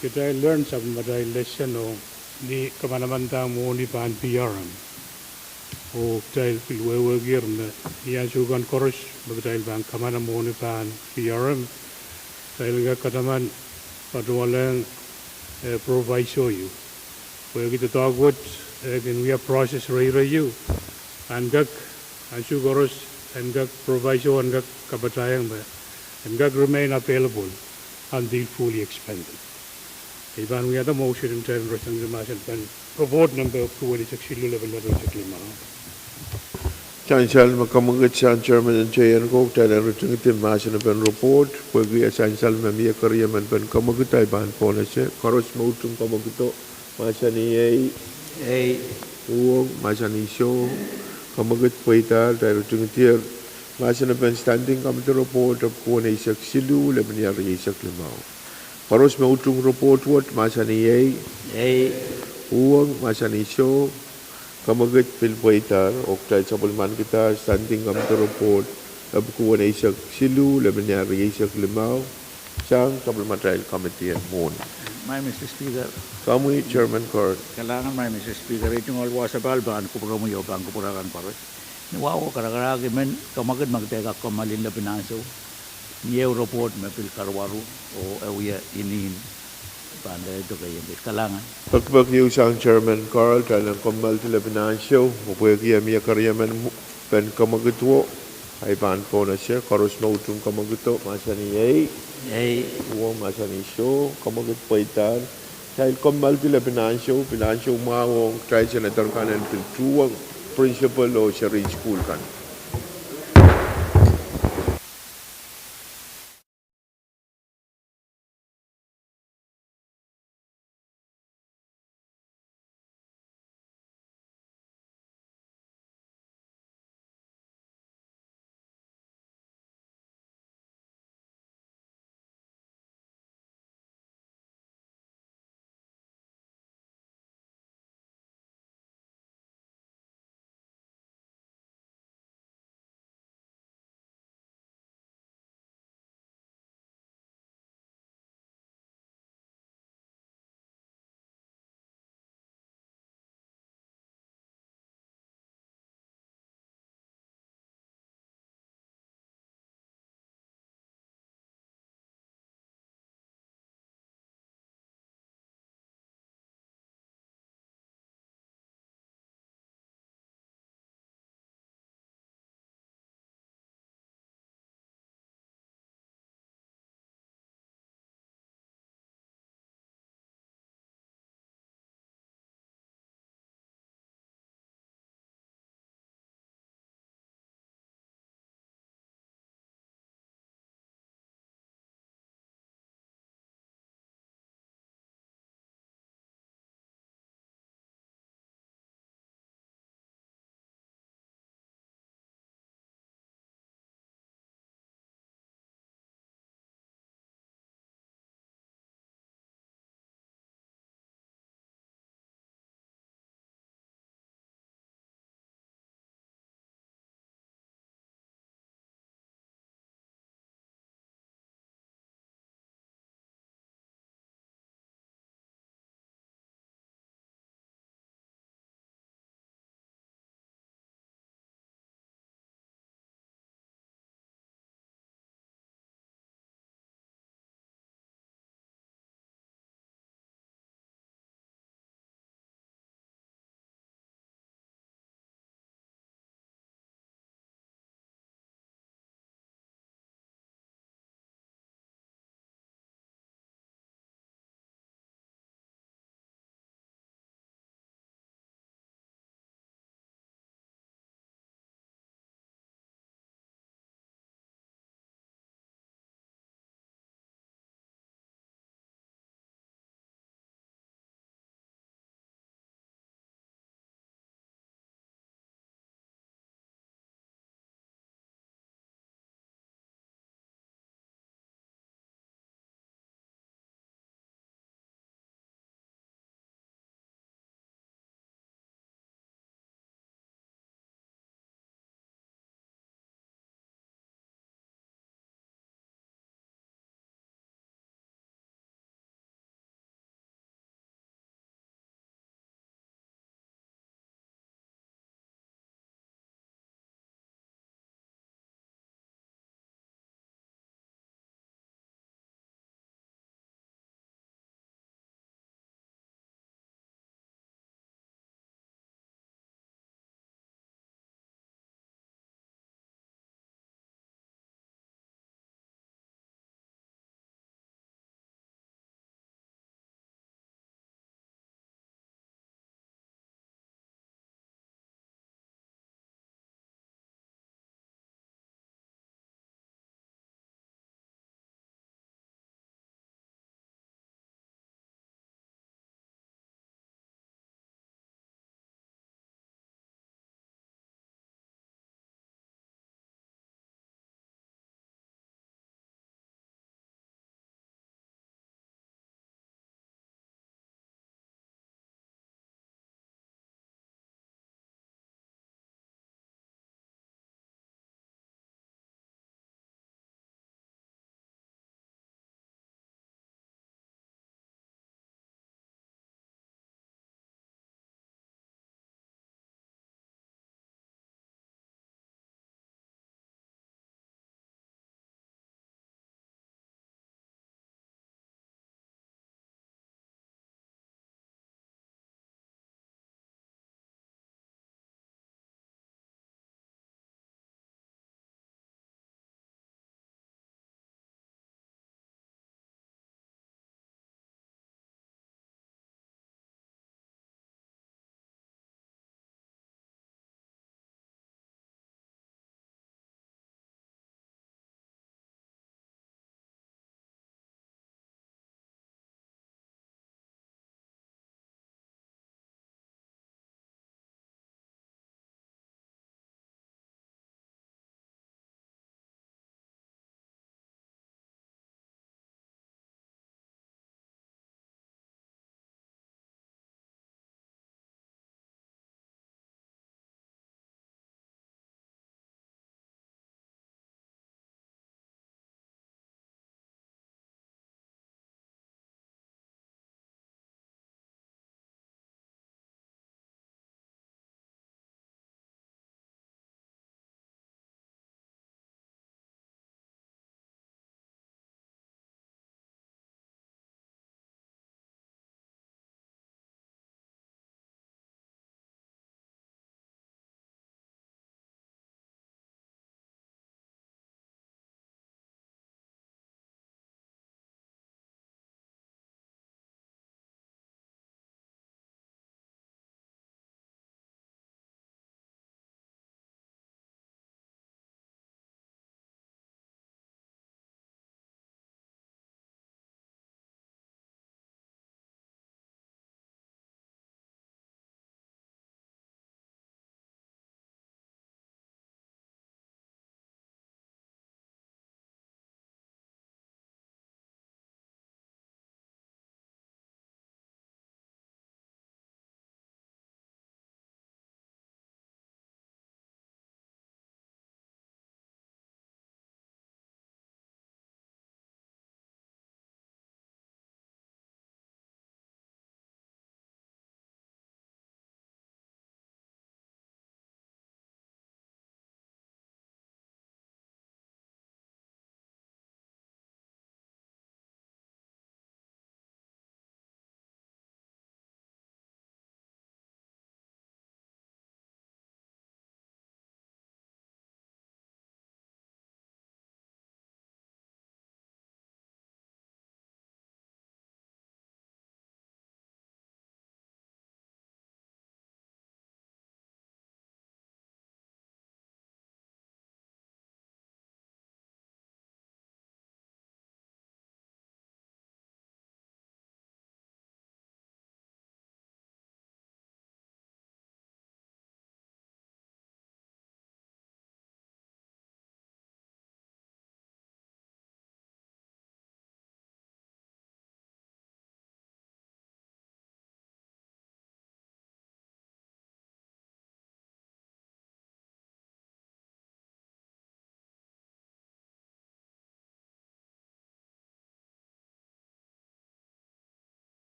kitail learn sapwellimatail lesson ong ni kamanamanda mwohni pahn P R M. Oh kitail pil wehwehkier me ni ansou kan koaros me kitail pahn kamana mwohni pahn P R M, kitail en kak kataman patohwalehng, eh, proviso ieu. Pwehki doadoahk wet, eh, kin wia process reirei ieu, en kak, ansou koaros, en kak proviso, en kak kapatahieng me en kak remain available until fully expended. I pahn wiahda motion en terenrosang mahsen pen report nempe epwiki weneisek siluh, lepin weneisek limau. Sansal me kamwekid sang Chairman en Teian Kok, kitail en ritingidi mahsen pen report, pwehki e sansal me mie keriemen pen kamwekid, I pahn pwonese. Koaros me utung kamwekido, mahsanih ei. Ei. Uhwong, mahsanih soh. Kamwekid pweidahr, kitail ritingidier mahsen pen Standing Committee Report epwiki weneisek siluh, lepin rieisek limau. Koaros me utung report wet, mahsanih ei. Ei. Uhwong, mahsanih soh. Kamwekid pil pweidahr, oh kitail sapwellimanikihda Standing Committee Report epwiki weneisek siluh, lepin rieisek limau, sang sapwellimatail committee en mwohni. Madam Speaker. Komwi, Chairman Carl. Kalahngan, Madam Speaker, ei tungoal wahu sapahl pahn kupwuromwi oh pahn kupwur akan koaros. Ni wahu karakarahk I men kamwekid ma kitail kak kommoal ni lepin ansou ni ehu report me pil karuwaru oh e wia inenen pahn leledo keieu. Kalahngan. Pekipek ieu sang Chairman Carl, kitail en kommoaldi lepin ansou, oh pwehki e mie keriemen pen kamwekido, I pahn pwonese. Koaros me utung kamwekido, mahsanih ei. Ei. Uhwong, mahsanih soh. Kamwekid pweidahr, kitail kommoaldi lepin ansou, pil ansou mwahu ong kitail senator kan en pil tuhwong principal oh seri sukuhl kan.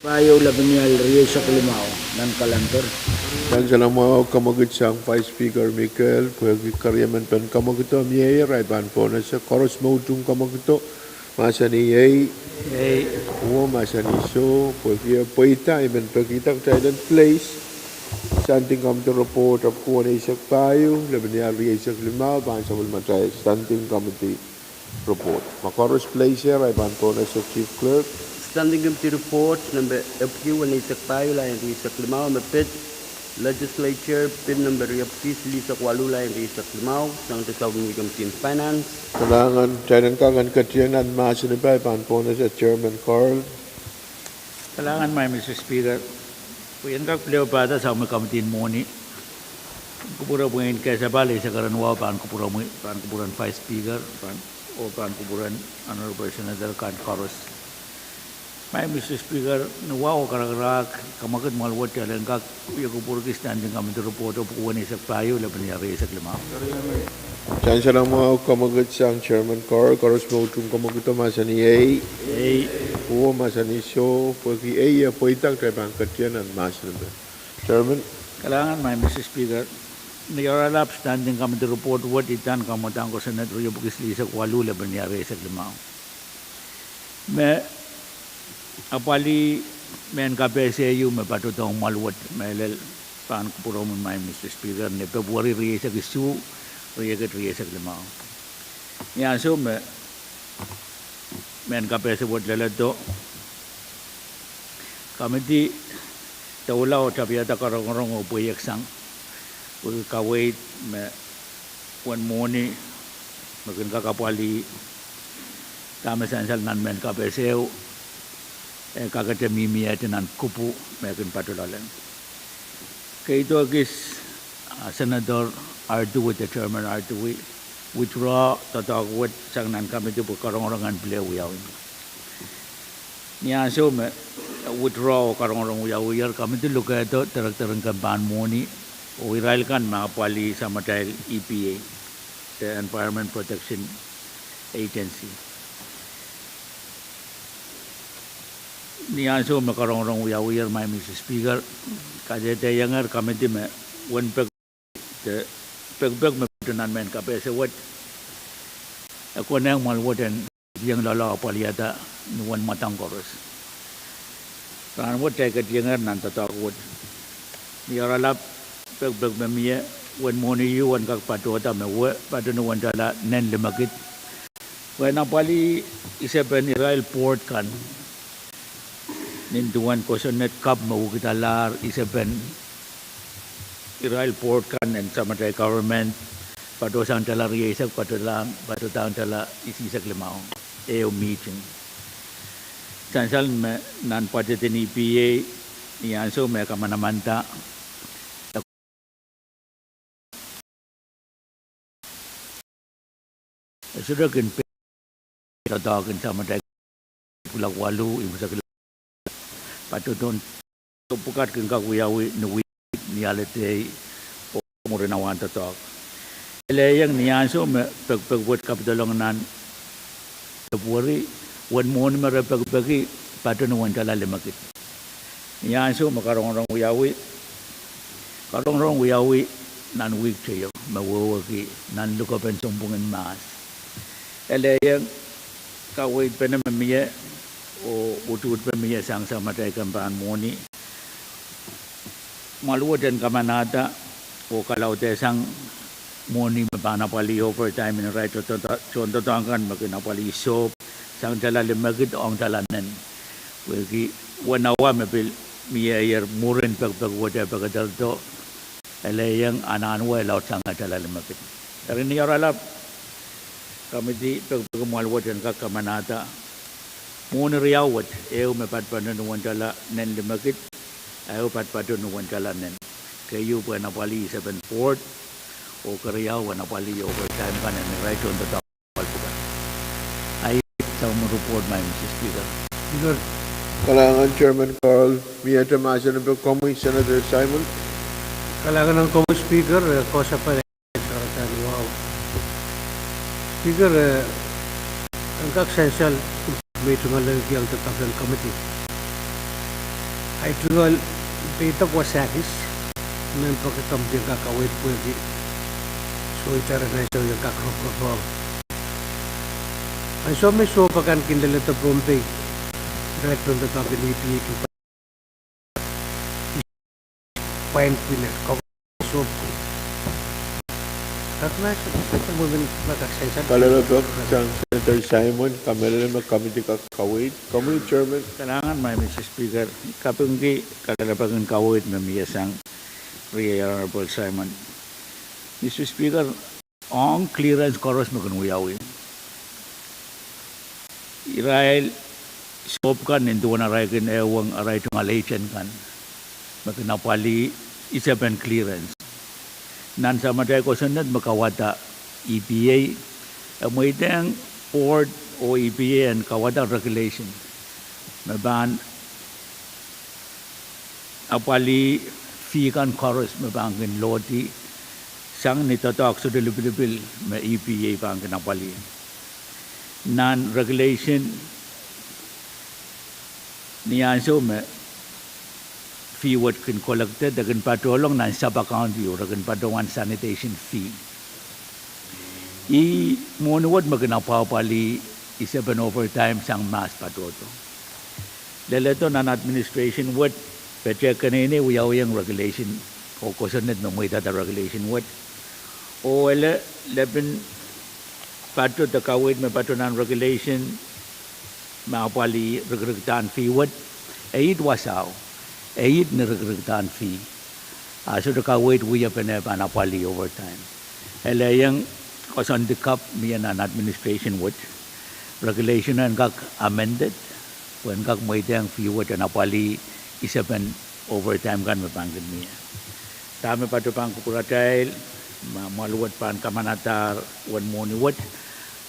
Pahieu, lepin ial rieisek limau nan kalender. Sansal mwahu kamwekid sang Vice Speaker Mikel pwehki keriemen pen kamwekido mieier ahi pahn bonus koaros me utung kamwekido. Mahsanih ei. Ei. Uwo mahsanih soh, pwehki e pweida, I men peki kitail en place Standing Committee Report epwiki weneisek pahieu, lepin ial rieisek limau, pahn sapwellimatail Standing Committee Report. Ma koaros place er, I pahn bonus Chief Clerk. Standing Committee Report nempe epwiki weneisek pahieu, lain rieisek limau, me pid Legislature Bill nempe riepwiki silihsek waluh, lain rieisek limau, sang de sapwellime Committee en Finance. Kalahngan, kitail en kak en ketieng nan mahsen, I pahn bonus Chairman Carl. Kalahngan, Madam Speaker. Pwe I en kak pil ehu pahda sapwellime Committee en Mwohni. Kupwure pwe I en kesapal eisek erenwahu pahn kupwuromwi, pahn kupwuren Vice Speaker, pahn, oh pahn kupwuren Honorable Senator kan koaros. Madam Speaker, ni wahu karakarahk, kamwekid mwahl wet kitail en kak wie kupwurki Standing Committee Report epwiki weneisek pahieu, lepin ial rieisek limau. Sansal mwahu kamwekid sang Chairman Carl, koaros me utung kamwekido mahsanih ei. Ei. Uwo mahsanih soh, pwehki ei e pweida, kitail pahn ketieng nan mahsen nempe. Chairman. Kalahngan, Madam Speaker. Ni oaralap Standing Committee Report wet, I pahn kamwadang kosonned riepwiki silihsek waluh, lepin ial rieisek limau. Me apwalih mehn kapehse ieu me patohdohng mwahl wet, mehlel pahn kupwuromwi, Madam Speaker, ni February rieisek isuh, riekid rieisek limau. Ni ansou me mehn kapehse wet leledo, Committee doula oh tapihada karongorong oh pweieksang pwehki kaweid me uwen mwohni me kin kak apwalih dahme sansal nan mehn kapehse ieu, e kakete mihmiehte nan kupwu me kin pato loale. Keido kis, ah, Senator Artui de Chairman Artui withdraw doadoahk wet sang nan committee pwe karongorong en pil wiawi. Ni ansou me withdraw oh karongorong wiawier, committee lukehdo director en kempahn mwohni oh irail kan me apwalih samatail E P A, the Environment Protection Agency. Ni ansou me karongorong wiawier, Madam Speaker, kadehdehiongehr committee me uwen pek, de pekipek me patohdo nan mehn kapehse wet, e konehng mwahl wet en iang loale apwalihada ni uwen mwadang koaros. Rahn wet kitail ketiengehr nan doadoahk wet. Ni oaralap pekipek me mie, uwen mwohni ieu en kak patohda me we pato ni uwen tala nen limekid, pwehn apwalih isepen irail board kan, nin duwen kosonned kapw me wekidalahr isepen irail board kan en samatail government, patohsang tala rieisek, patohdahng, patohdahng tala isihsek limau, ehu mihting. Sansal me nan budget en E P A, ni ansou me kamanamanda, e sohte kin pei doadoahk en samatail pwukat waluh, imwseklahn patohdohn, pwukat kin kak wiawi ni wihk, ni holiday, oh mwurin awa en doadoahk. Elehieng ni ansou me pekipek wet kapidolong nan February, uwen mwohni me re pekipeki pato ni uwen tala limekid. Ni ansou me karongorong wiawi, karongorong wiawi nan wihk teio me wehwehki nan lukepen sounpwongin mahs. Elehieng kaweidpene me mie oh utuhtpe mie sang samatail kempahn mwohni, mwahl wet en kamanahda oh kalaudehsang mwohni me pahn apwalih overtime en irail tohn doadoahk kan me kin apwalih sohp sang tala limekid ong tala nen. Pwehki uwen awa me pil mieier mwurin pekipek wet e pekederdo, elehieng anahn wet e laudsang tala limekid. Eri ni oaralap committee pekipeki mwahl wet en kak kamanahda mwohni riau wet, ehu me patpato ni uwen tala nen limekid, ehu patpato ni uwen tala nen. Keieu pwehn apwalih isepen board, oh keriau en apwalih overtime kan en irail tohn doadoahk kan. Ahi sapwellime report, Madam Speaker. Kalahngan Chairman Carl, miehte mahsen en pekipek komwi, Senator Simon. Kalahngan ong komwi Speaker, eh, koasoapen sakarada ni wahu. Speaker, eh, en kak sansal me I tungoalekiong the Government Committee. Ahi tungoal peidek wasa kis, mehn pwukat komidi en kak kaweid pwehki soh, irail ansou iang kak ropworopohng ansou me sohp akan kin leledo Pohnpei, irail tohndoadoahngki E P A kin pwain pwiner. Ko sohp ko. Kak mas, kak mas, kak mas. Kalelapak sang Senator Simon, kamehlele me komidi kak kaweid. Komidi Chairman. Kalahngan, Madam Speaker, kapingki kalelapak en kaweid me mie sang Riei Honorable Simon. Madam Speaker, ong clearance koaros me kin wiawi, irail sohp kan nin duwen arail kin ehuong arail tungoal agent kan me kin apwalih isepen clearance. Nan samatail kosonned me kauwada E P A, e mweidehng board oh E P A en kauwada regulation me pahn apwalih fee kan koaros me pahn kin lohdi sang ni doadoahk sohte lipilipil me E P A pahn kin apwalih. Nan regulation, ni ansou me fee wet kin collected, e kin patohlong nan sub-account ieu, re kin patohwan sanitation fee. Ih mwohni wet me kin apwapwalih isepen overtime sang mahs patohdo. Leledo nan administration wet, patohwan keneinei wiawiong regulation oh kosonned me mweidada regulation wet. Oh ele, lepin pato de kaweid me pato nan regulation me apwalih rikirikdahn fee wet, e iet wasao, e iet ni rikirikdahn fee. A sohte kaweid wiepen e pahn apwalih overtime. Ele iang koasoandi kapw mie nan administration wet, regulation en kak amended, pwe en kak mweidehng fee wet en apwalih isepen overtime kan me pahn kin mie. Dahme pato pahn kupwuratail, ma mwahl wet pahn kamanadahr uwen mwohni wet,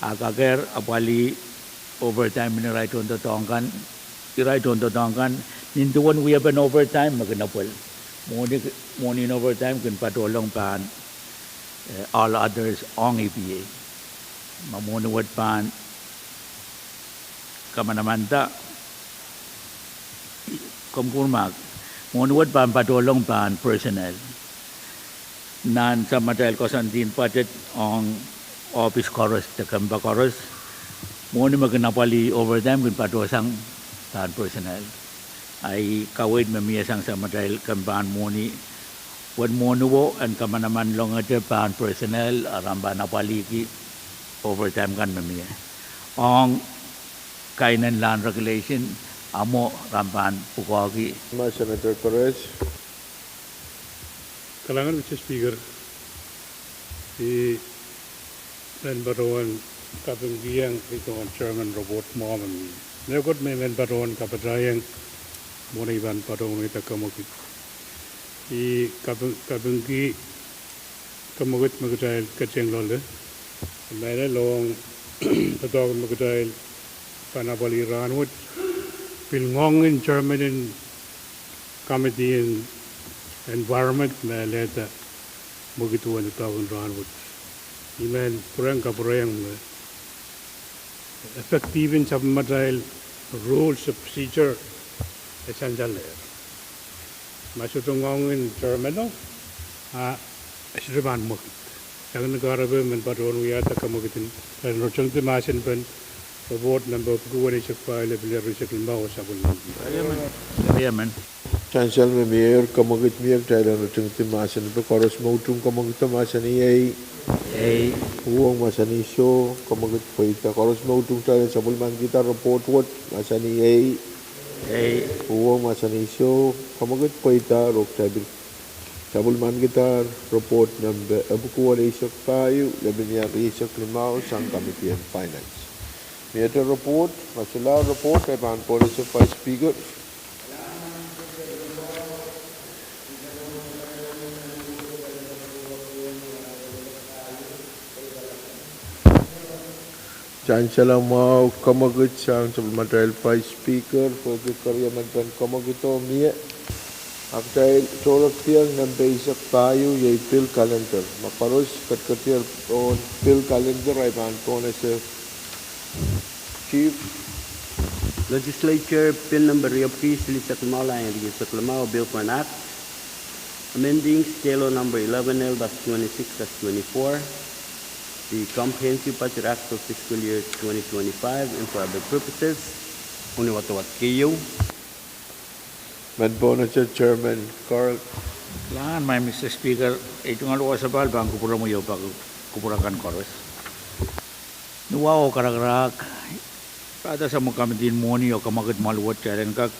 a kakehr apwalih overtime en irail tohndoadoahk kan, irail tohndoadoahk kan, nin duwen wiepen overtime me kin apwal. Mwohni, mwohni en overtime kin patohlong pahn, eh, all others ong E P A. Ma mwohni wet pahn kamanamanda, komw kupwurki, mwohni wet pahn patohlong pahn personnel. Nan samatail koasoandi en budget ong ohpis koaros de kempa koaros, mwohni me kin apwalih overtime kin patohsang pahn personnel. Ahi kaweid me mie sang samatail kempahn mwohni, uwen mwohni wet en kamanaman lohngete pahn personnel, a re pahn apwalihki overtime kan me mie. Ong kainenlahn regulation, a mwo re pahn pwukoahki. Ma Senator Perez. Kalahngan, Mister Speaker. I men patohwan kapingkihong itohn Chairman report mwahu me mie. Mehkot me I men patohwan kapatahiong mwohn ei pahn patohwan wia kamwekid. I kaping, kapingki kamwekid me kitail keteng loale. Mehlel ong doadoahk me kitail pahn apwalih rahnwet. Pil ngoang en Chairman en Committee en Environment me lelehda mwekid uwen doadoahk en rahnwet. I men pwurehng kapwurehiong me effective en sapwellimatail rules of procedure e sansalehr. Ma sohte ngoang en Chairman o, a e sohte pahn mwekid. Sang ni kahrepe men patohwan wiahda kamwekid en, en rochongdi mahsen pen report nempe epwiki weneisek pahieu, lepin eisek limau, sapwellimaniki. Sansal me mie, kamwekid mie, kitail en rochongdi mahsen pen. Koaros me utung kamwekido mahsanih ei. Ei. Uhwong mahsanih soh, kamwekid pweida. Koaros me utung kitail en sapwellimanikihda report wet mahsanih ei. Ei. Uhwong mahsanih soh, kamwekid pweida. Ro kitail pil sapwellimanikidahr report nempe epwiki weneisek pahieu, lepin eisek limau, sang Committee en Finance. Miehte report, ma solahr report, e pahn pohnese Vice Speaker. Sansal mwahu, kamwekid sang sapwellimatail Vice Speaker, pwehki keriemen pen kamwekido mie. A kitail tohrohrkiong nempe eisek pahieu, iei bill calendar. Ma koaros ketiketir pohn bill calendar, ahi pahn pohnese Chief. Legislature Bill Number riepwiki silihsek limau, lain rieisek limau, a Bill for an Act amending State Law Number eleven L dash twenty-six dash twenty-four, the Comprehensive Budget Act for fiscal year twenty twenty-five, and for other purposes. Ong ni wadawad keieu. Mehn pohnese Chairman Carl. Kalahngan, Madam Mister Speaker, ei tungoal wasapahl pahn kupwuromwi oh pahn kupwur akan koaros. Ni wahu oh karakarahk, pahdahr sang me komitiiehn mwohni oh kamwakid mwahl wet kitail en kak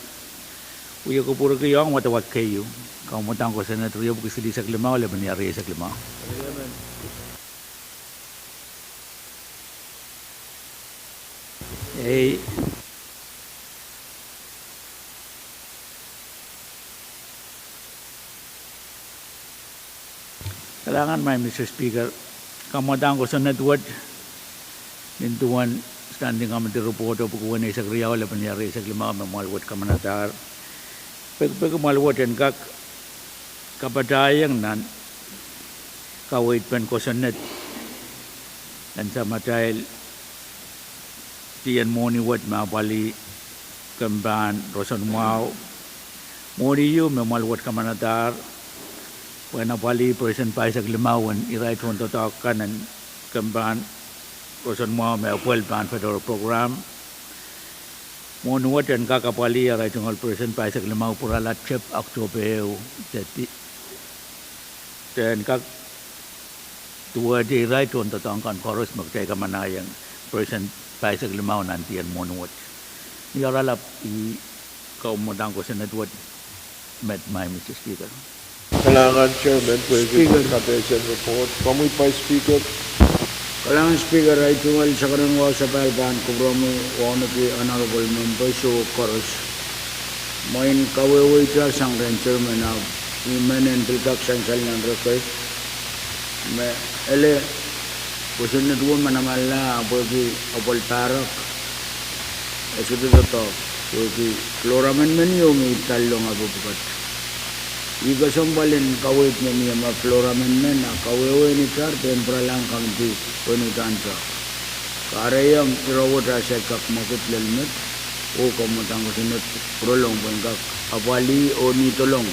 wie kupwurki ong wadawad keieu. Kamwadang kosonned riepwiki silihsek limau, lepin ia rieisek limau. Ei. Kalahngan, Madam Mister Speaker, kamwadang kosonned wet, nin duwen Standing Committee Report oh pwukuwen eisek riau, lepin ia rieisek limau, me mwahl wet kamanadahr. Pekipeki mwahl wet en kak kapatahieng nan kaweid pen kosonned en samatail tien mwohni wet me apwalih kempen roson mwahu. Mwohni ieu me mwahl wet kamanadahr pwehn apwalih percent pahisek limau en irail tohndoadoahk kan en kempen roson mwahu me epwel pahn federal program. Mwohni wet en kak apwalih arail tungoal percent pahisek limau pwurala tep October ehu, de en kak duwehte irail tohndoadoahk kan koaros me kitail kamanahieng percent pahisek limau nan tien mwohni wet. Ni oaralap, ih kamwadang kosonned wet met, Madam Mister Speaker. Kalahngan Chairman pwehki Speaker. Kapehsen report. Komwi Vice Speaker. Kalahngan Speaker, ei tungoal sakanawan wasapahl pahn kupwuromwi wauneki honorable members oh koaros. Mwein kawehwehiong sang rehn Chairman, ahpw I men en pil kak sansal nan request me ele kosonned wet manamanla, ahpw pwehki apwal pahrek, e sohte doadoahk, pwehki floor amendment ieu me I dallong ahpw pwukat. Ih kesempwal en kaweid me mie ma floor amendment a kawehwehn itar pwehn pwuralahng komiti pwehn uhdahn pahn kahrehiong ire wet a saik kak mwekid lel met, oh kamwadang kosonned pwuralong pwehn kak apwalih oh nidolong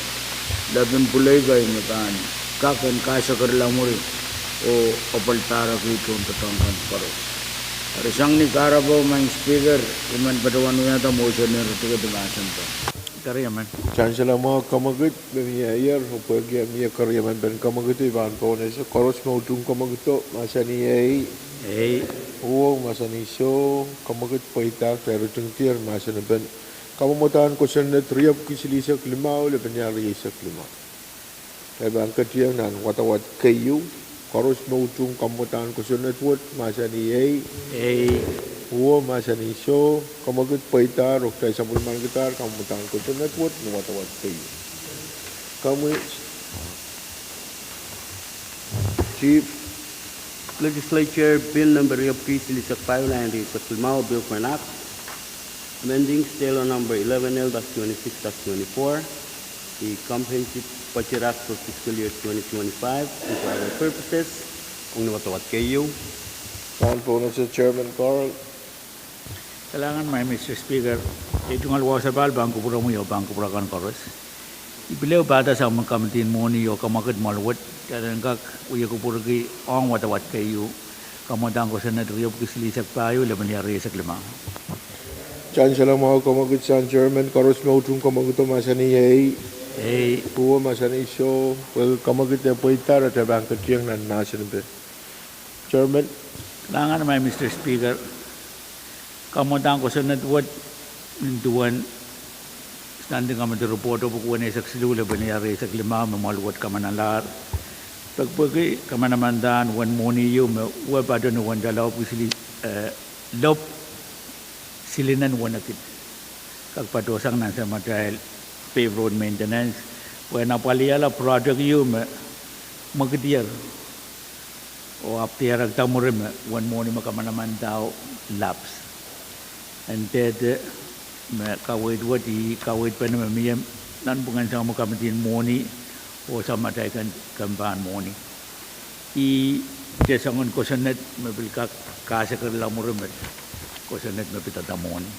lepin pwulei kei me pahn kak en kasekirla mwuri oh apwal pahrek tohndoadoahk kan koaros. Eri sang ni kahrepe, Madam Speaker, I men patohwan wiahda motion en ire tikitik mahsen pahn. Kariamen. Sansal mwahu kamwekid me mie ier, oh pwehki mie kariamen pen kamwekid, I pahn pohnese koaros me utung kamwekido mahsanih ei. Ei. Uwo mahsanih soh, kamwekid pweida, kitail ritingdier mahsen pen kamwadang kosonned riepwiki silihsek limau, lepin ia rieisek limau. Kitail pahn ketieng nan wadawad keieu, koaros me utung kamwadang kosonned wet mahsanih ei. Ei. Uwo mahsanih soh, kamwekid pweida, oh kitail sapwellimanikidahr kamwadang kosonned wet ni wadawad keieu. Komwi Chief. Legislature Bill Number riepwiki silihsek pahieu, lain rieisek limau, Bill for an Act amending State Law Number eleven L dash twenty-six dash twenty-four, the Comprehensive Budget Act for fiscal year twenty twenty-five, and for other purposes. Ong ni wadawad keieu. Pahn pohnese Chairman Carl. Kalahngan, Madam Mister Speaker, ei tungoal wasapahl pahn kupwuromwi oh pahn kupwur akan koaros. I pil ehu pahdahr sang me komitiiehn mwohni oh kamwekid mwahl wet kitail en kak wie kupwurki ong wadawad keieu, kamwadang kosonned riepwiki silihsek pahieu, lepin ia rieisek limau. Sansal mwahu kamwekid sang Chairman, koaros me utung kamwekido mahsanih ei. Ei. Uwo mahsanih soh, pwehki kamwekid e pweida, kitail pahn ketieng nan mahsen pen Chairman. Kalahngan, Madam Mister Speaker, kamwadang kosonned wet, nin duwen Standing Committee Report oh pwukuwen eisek siluh, lepin ia rieisek limau, me mwahl wet kamanalahr. Pekipeki kamanamandan uwen mwohni ieu me uwe patohwan lap sili, eh, lap silinen wenekid kak patohsang nan samatail paved road maintenance, pwehn apwalihala project ieu me mwekidier oh ahpw diarekda mwuri me uwen mwohni me kamanamandao lapse. En dehde me kaweid wet ih kaweid pene me mie nanpwungen sang me komitiiehn mwohni oh samatail kempahn mwohni. Ihte soangen kosonned me pil kak kasekirla mwuri met, kosonned me pidada mwohni.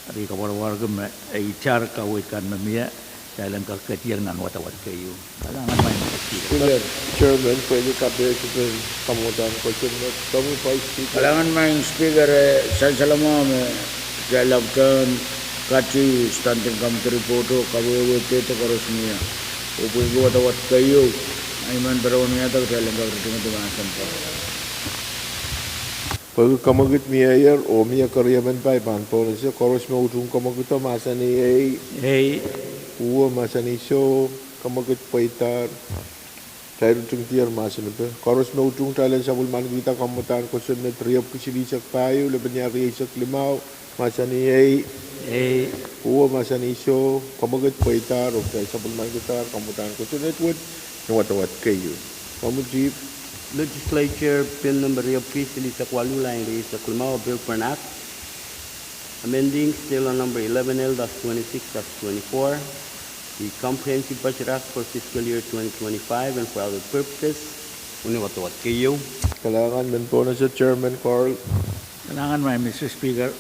Eri kapwarwarki me itar kaweid kan me mie, kitail en kak ketier nan wadawad keieu. Kalahngan Maing Speaker. Chairman, pwehki kapehse en kamwadahn kosonned, komwi Vice Speaker. Kalahngan Maing Speaker, eh, sansal mwahu me kitail ahpwtehn katieu Standing Committee report oh kawehwe dahde koaros mie. Oh pwehki wadawad keieu, I men patohwan wiahda kitail en kak ritingedi mahsen kan. Pwehki kamwekid mieier oh mie keriemen pai pahn pohnese, koaros me utung kamwekido mahsanih ei. Ei. Uwo mahsanih soh, kamwekid pweida. Kitail ritingdier mahsenipe. Koaros me utung kitail en sapwellimanikihda kamwadahn kosonned riepwiki silihsek pahieu, lepin ria rieisek limau, mahsanih ei. Ei. Uwo mahsanih soh, kamwekid pweida, oh kitail sapwellimanikihda kamwadahn kosonned wet ni wadawad keieu. Komwi Chief. Legislature Bill number riepwiki silihsek waluh, lain rieisek limau, a bill for an act amending State Law number eleven L dash twenty-six dash twenty-four, the Comprehensive Budget Act for fiscal year twenty twenty-five and for other purposes. Ni wadawad keieu. Kalahngan men pohnese, Chairman Carl. Kalahngan Maing Mister Speaker.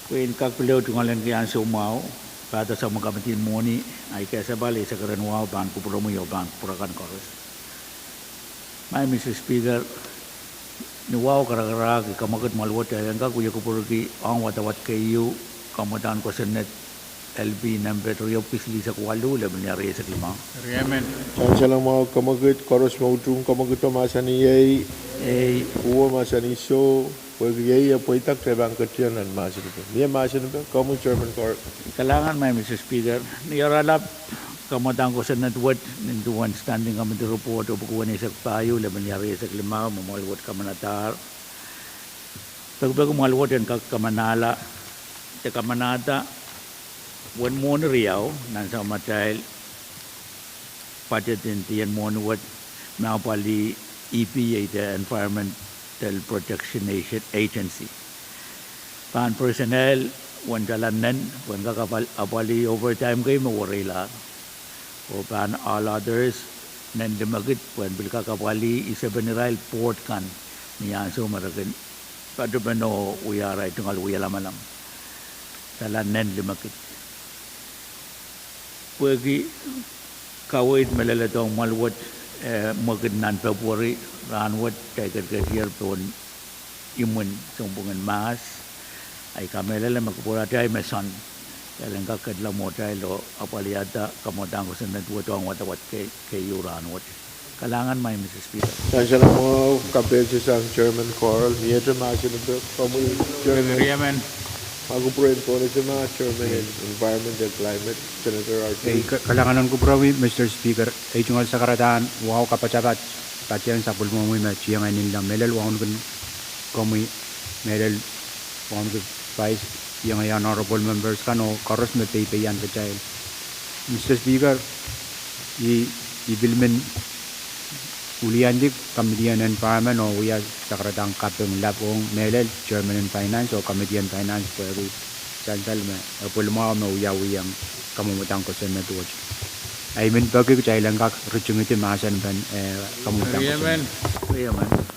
Pwe en kak pil tungoalenki ansou mwahu, pahda sapwellimomwi en mwohni, ahi kesempwal eisek ren wahu pahn kupwuromwi oh pahn kupwur akan koaros. Maing Mister Speaker, ni wahu karakarahk, I kamwekid mwahl wet kitail en kak wia kupwurki ong wadawad keieu, kamwadahn kosonned L B nempe riepwiki silihsek waluh, lepin ria rieisek limau. Sansal mwahu, kamwekid, koaros me utung kamwekido mahsanih ei. Ei. Uwo mahsanih soh, pwehki ei e pweida, kitail pahn ketier nan mahsenipe. Mie mahsenipe, komwi Chairman Carl. Kalahngan Maing Mister Speaker, ni oaralap kamwadahn kosonned wet, nin duwen Standing Committee report oh pwukuwen eisek pahieu, lepin ria rieisek limau, me mwahl wet kamanadahr. Pekipeki mwahl wet en kak kamanala, de kamanada, wen mwohni riau, nan samatail budget en dien mwohni wet, me apwalih E P A, de Environmental Protection Agen-, Agency. Pahn personnel, wen tala nen, pwehn kak apwal-, apwalih overtime kei me wereilahr. Oh pahn all others, nen limekid, pwehn pil kak apwalih isepen irail board kan, ni ansou me re kin patopene oh wia arail tungoal wialamalam. Tala nen limekid. Pwehki kaweid me leledohng mwahl wet, eh, mwekid nan Pwehpweri, rahnwet, kitail kedkedier pohn imwin sounpwungen mahs, ahi kamehlele me kupwuratail me soangen, kitail en kak ketla mwohtail oh apwalihada kamwadahn kosonned wet ong wadawad kei-, keieu rahnwet. Kalahngan Maing Mister Speaker. Sansal mwahu, kapehse sang Chairman Carl, miehte mahsenipe, komwi Chairman. Riemen. Kupwuren pohnese ma Chairman en Environment and Climate, Senator R P. Ei, ka-, kalahngan en kupwuromwi Mister Speaker, ei tungoal sakaradahn wahu kapatapat, patehng sapwellimomwi me tiengei ninla, mehlel wauneki komwi, mehlel wauneki Vice, iengei Honorable Members kan oh koaros me peipeian kitail. Mister Speaker, I, I pil men wiliandi Committee en Environment oh wia sakaradahn kaping lap ong mehlel Chairman en Finance oh Committee en Finance pwehki sansal me, eh, pwelmwahu me wiawiong kamwadahn kosonned wet. Ahi men peki kitail en kak ritingedi mahsen pen, eh, kamwadahn kosonned.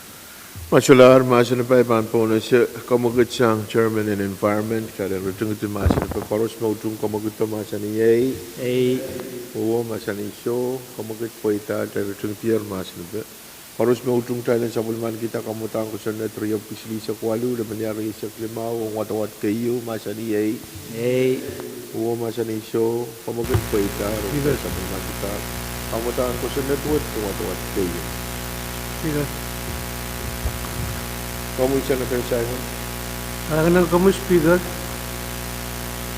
Ma solahr mahsenipe pahn pohnese, kamwekid sang Chairman en Environment, kitail en ritingedi mahsenipe, koaros me utung kamwekido mahsanih ei. Ei. Uwo mahsanih soh, kamwekid pweida, kitail ritingedier mahsenipe. Koaros me utung kitail en sapwellimanikihda kamwadahn kosonned riepwiki silihsek waluh, lepin ria rieisek limau, ong wadawad keieu, mahsanih ei. Ei. Uwo mahsanih soh, kamwekid pweida, riepwiki sapwellimanikihda kamwadahn kosonned wet, ong wadawad keieu. Speaker. Komwi Senator Simon. Kalahngan en komwi Speaker,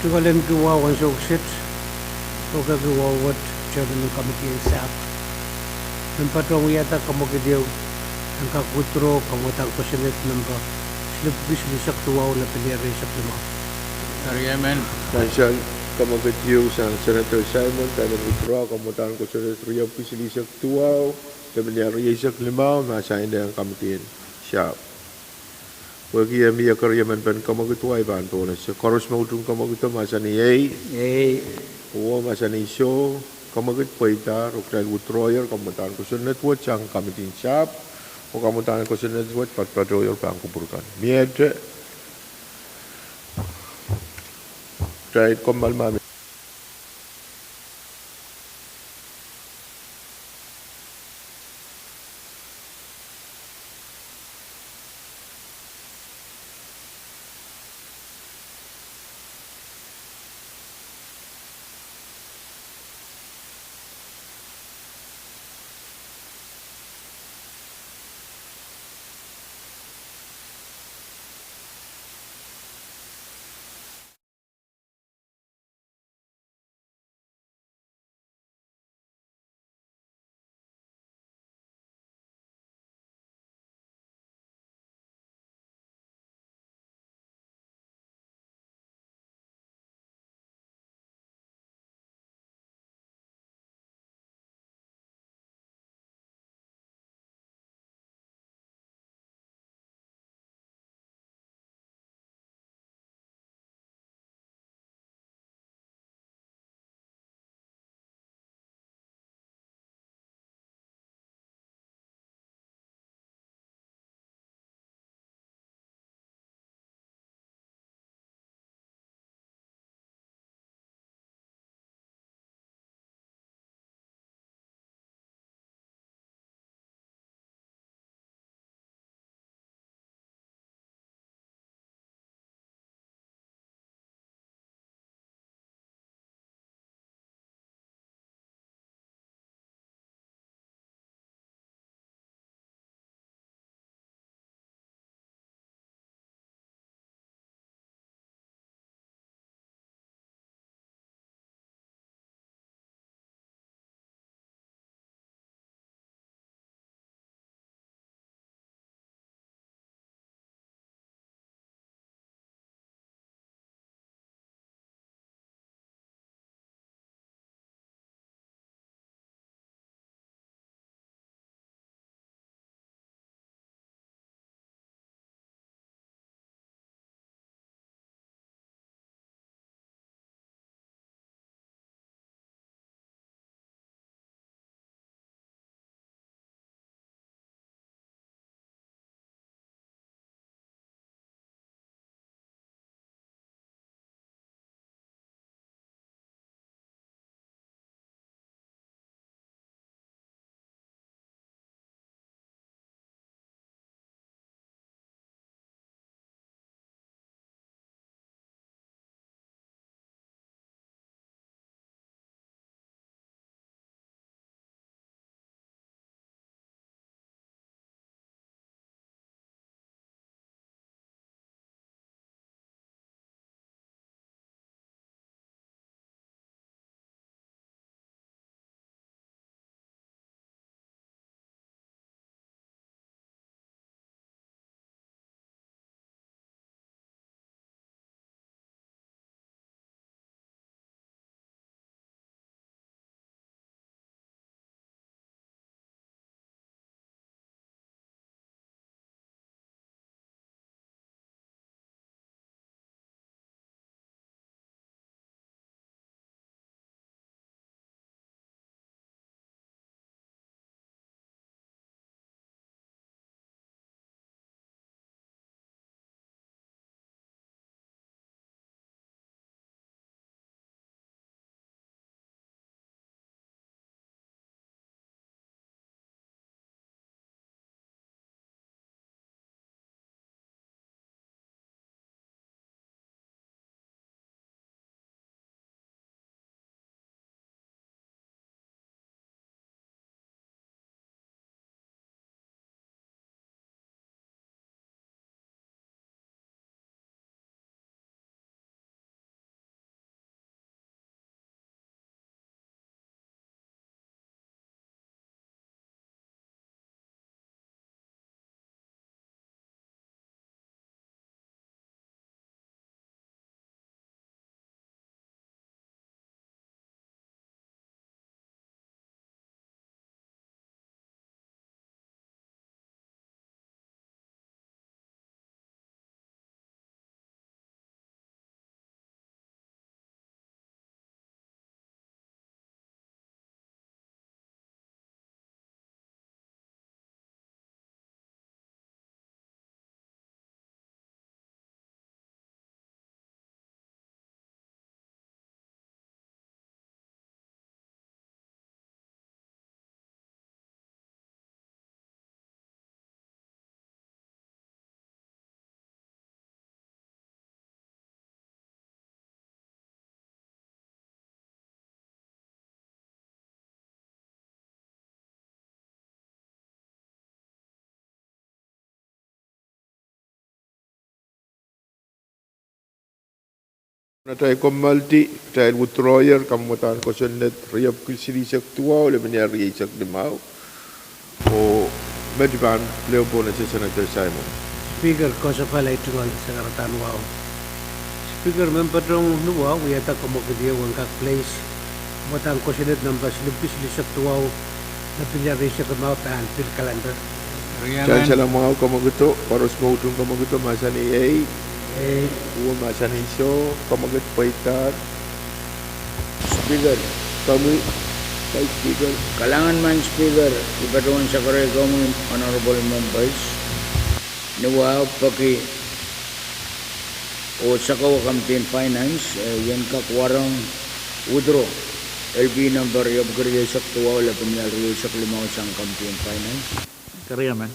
tungoalenki wahu ansou kiset, pwehki wahu wet Chairman en Committee en Sahpw, men patohwan wiahda kamwekid ieu, en kak withdraw kamwadahn kosonned nempe silipwiki silihsek duwau, lepin ria rieisek limau. Riemen. Sansal, kamwekid ieu sang Senator Simon, kitail en withdraw kamwadahn kosonned riepwiki silihsek duwau, lepin ria rieisek limau, me assigned ong Committee en Sahpw. Pwehki e mie keriemen pen kamwekid, ahi pahn pohnese, koaros me utung kamwekido mahsanih ei. Ei. Uwo mahsanih soh, kamwekid pweida, oh kitail withdrawyer kamwadahn kosonned wet sang Committee en Sahpw, oh kamwadahn kosonned wet patpatohier pahn kupwur kan. Miehte. Right, komw malmahmw. Atail kommoaldi, atail withdrawyer, kamwadahn kosonned riepwiki silihsek duwau, lepin iar rieisek limau. Oh met I pahn pil pwon ese Senator Simon. Speaker, koasoapahl ei tungoal sakaradahn wahu. Speaker, member rong Nuwahu wiahda kamwakid ehu en kak place, kamwadahn kosonned namba silipwiki silihsek duwau, lepin iar rieisek limau pahn pil kalender. Sansal mwahu kamwakido, koaros me utung kamwakido mahsanih ei. Ei. Uwe mahsanih soh, kamwakid pweidahr. Speaker. Komwi, Vice Speaker. Kalahngan maing Speaker, I patohwan sakarei komwi Honorable Members. Nuwahu peki oh sakawa Committee en Finance, eh, I en kak warohng withdraw L P number riepwiki rieisek duwau, lepin iar rieisek limau sang Committee en Finance. Keriemen.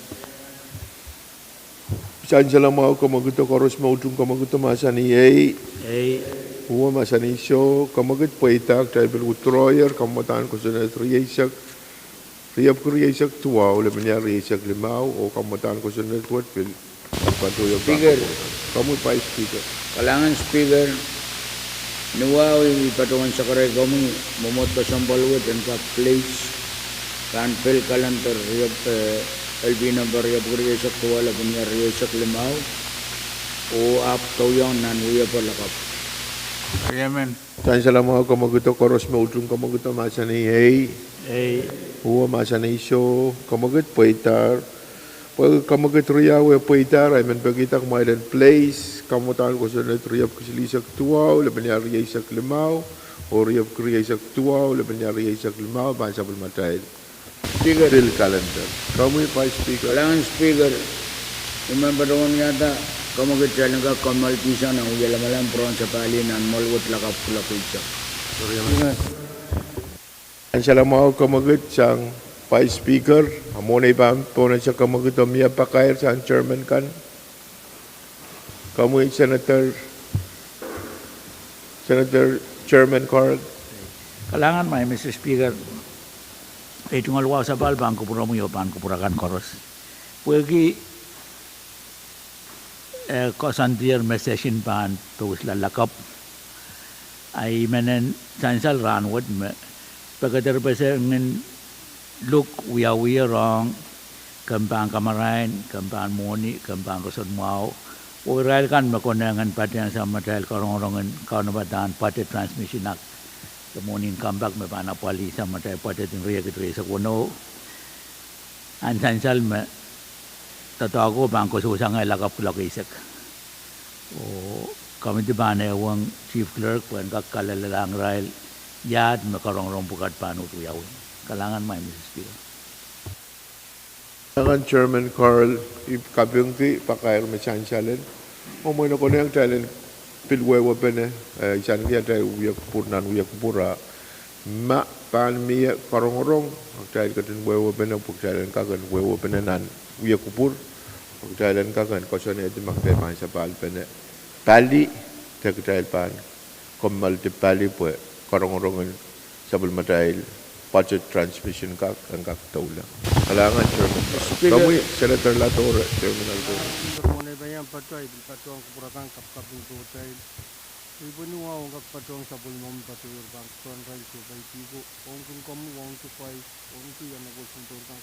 Sansal mwahu kamwakido, koaros me utung kamwakido mahsanih ei. Ei. Uwe mahsanih soh, kamwakid pweidahr, kitail pil withdrawyer, kamwadahn kosonned rieisek, riepwiki rieisek duwau, lepin iar rieisek limau, oh kamwadahn kosonned wet pil patohwan. Speaker. Komwi Vice Speaker. Kalahngan Speaker, Nuwahu I patohwan sakarei komwi mwomwohd kesempwal wet en kak place pahn pil kalender riep, eh, L P number riepwiki rieisek duwau, lepin iar rieisek limau, oh ahpw dohiong nan wiepe lakapw. Keriemen. Sansal mwahu kamwakido, koaros me utung kamwakido mahsanih ei. Ei. Uwe mahsanih soh, kamwakid pweidahr. Pwehki kamwakid riau e pweidahr, I men pekihda kumwail en place kamwadahn kosonned riepwiki silihsek duwau, lepin iar rieisek limau, oh riepwiki rieisek duwau, lepin iar rieisek limau, pahn sapwellimatail. Speaker. Pil kalender. Komwi Vice Speaker. Kalahngan Speaker, I men patohwan wiahda kamwakid kitail en kak kommoaldihsang nan wia lamalam, pwurehng sapahl nan mwoahl wet lakapw kuloak eisek. Sansal mwahu kamwakid sang Vice Speaker, a mwohn ei pahn pwon ese kamwakido mie pakair sang chairman kan. Komwi Senator, Senator Chairman Carl. Kalahngan maing Mister Speaker, ei tungoal wahu sapahl pahn kupwuromwi oh pahn kupwur akan koaros. Pwehki eh, koasoandier me session pahn pousla lakapw, a I men en sansal rahnwet me pekederpesengin luk wiawi rong, komw pahn kamarain, komw pahn mwohni, komw pahn roson mwahu, oh irail kan me konehng en patehng samatail karongorong en kaunopadahn budget transmission ak, de mwohni en compact me pahn apwalih samatail budget en riekid rieisek weneu. Ahn sansal me doadoahko pahn koasoakoasoia lakapw kuloak eisek. Oh komiti pahn ehwong Chief Clerk pwehn kak kalelahlahng irail iahd me karongorong pwukat pahn uhd wiawi. Kalahngan maing Mister Speaker. Kalahngan Chairman Carl, I kapingki pakair me sansal en. Oh mwein e konehng kitail en pil wehwehpene, eh, I sanki atail wia kupwur nan wia kupwur a ma pahn mie karongorong, kitail ketin wehwehpene pwe kitail en kak en wehwehpene nan wia kupwur, kitail en kak en koasoanehdi ma kitail pahn sapahlpene pali, de kitail pahn kommoaldi pali pwe karongorong en sapwellimatail budget transmission kak en kak doula. Kalahngan Chairman. Speaker. Komwi Senator Ladore, Chairman Ladore. Speaker, mwohn ei pahn patohwan, I pil patohwan kupwur akan kapakap en pwoatail. Ih pwe Nuwahu en kak patohwan sapwellimomwi patohwan pahn kupwuren irail sohpeidi ko, ong kin komwi, ong kin Vice, ong kin Honorable Senator kan.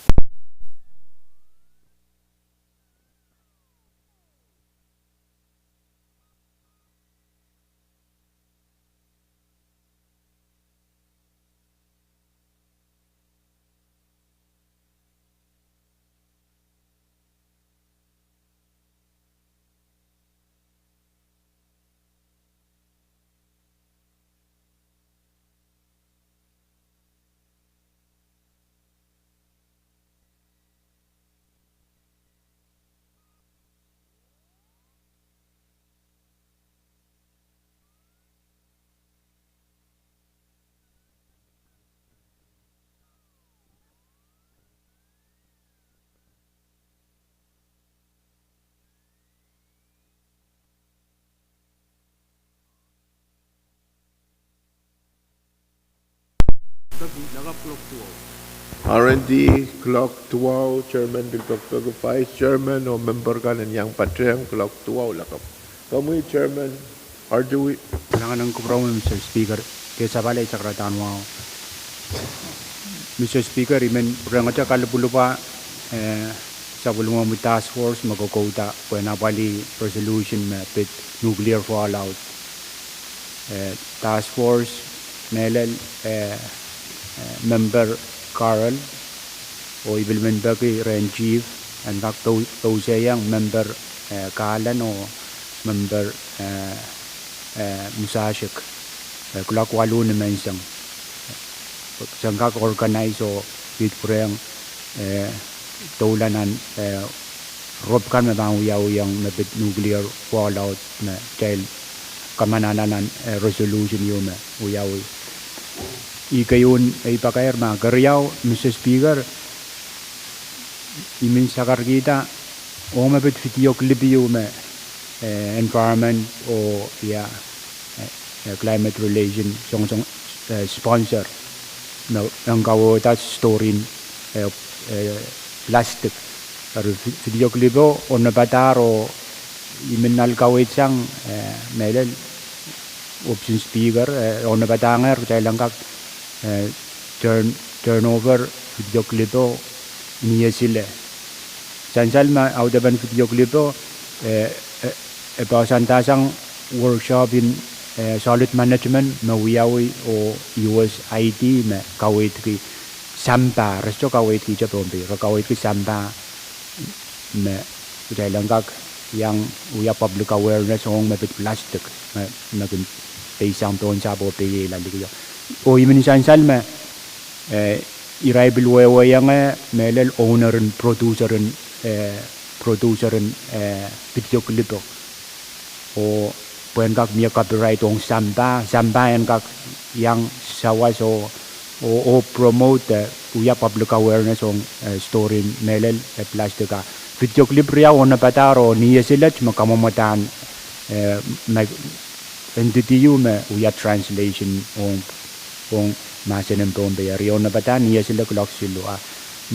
R and D kuloak duwau, Chairman pil pekipeki Vice Chairman oh member kan en iang patehng kuloak duwau lakapw. Komwi Chairman. Artui. Kalahngan en kupwuromwi, Mister Speaker. Ke sapale, I sakaradahn wahu. Mister Speaker, I men pwurehngete kalipwulipwa, eh, sapwellimomwi task force me kokouda pwehn apwalih resolution me pid nuclear fallout. Eh, task force mehlel, eh, eh, member Carl, oh I pil men peki rehn chief en kak pou-, pousehiong member, eh, Kalen oh member, eh, eh, Musashik, eh, kuloak waluh nimenseng. Sen kak organize oh pid pwurehng, eh, doula nan, eh, rop kan me pahn wiawihong me pid nuclear fallout me kitail kamanahla nan, eh, resolution ieu me wiawi. Ih keieun ei pakair. Ma keriau, Mister Speaker, I men sakarkihda ong me pid video clip ieu me, eh, environment oh ia, eh, eh, climate relation songosong, eh, sponsor me ong kawehwehda store en, eh, eh, plastic. Eri vi-, video clip o onopadahr oh I men nalkawehdsang, eh, mehlel option speaker, eh, onopadahngehr kitail en kak, eh, turn, turn over video clip o ni esile. Sansal me audepen video clip o, eh, eh, e poahsoandahsang workshop en, eh, solid management me wiawi oh U S I D me kaweidki sampah, re sohte kaweidkihte Pohnpei, re kaweidki sampah me kitail en kak iang wia public awareness ong me pid plastic me, me kin peisang pohn sahpw oh peiela likio. Oh I men sansal me, eh, irail pil wehwehionge mehlel owner en, producer en, eh, producer en, eh, video clip o. Oh pwehn kak mie copyright ong sampah, sampah en kak iang sawas oh, oh, oh promote, eh, wia public awareness ong, eh, store en mehlel, eh, plastic a. Video clip riau onopadahr oh ni esilet me kamwomwdahn, eh, me entity ieu me wia translation ong, ong mahsen en Pohnpei. Eri onopadahr ni esile kuloak siluh a.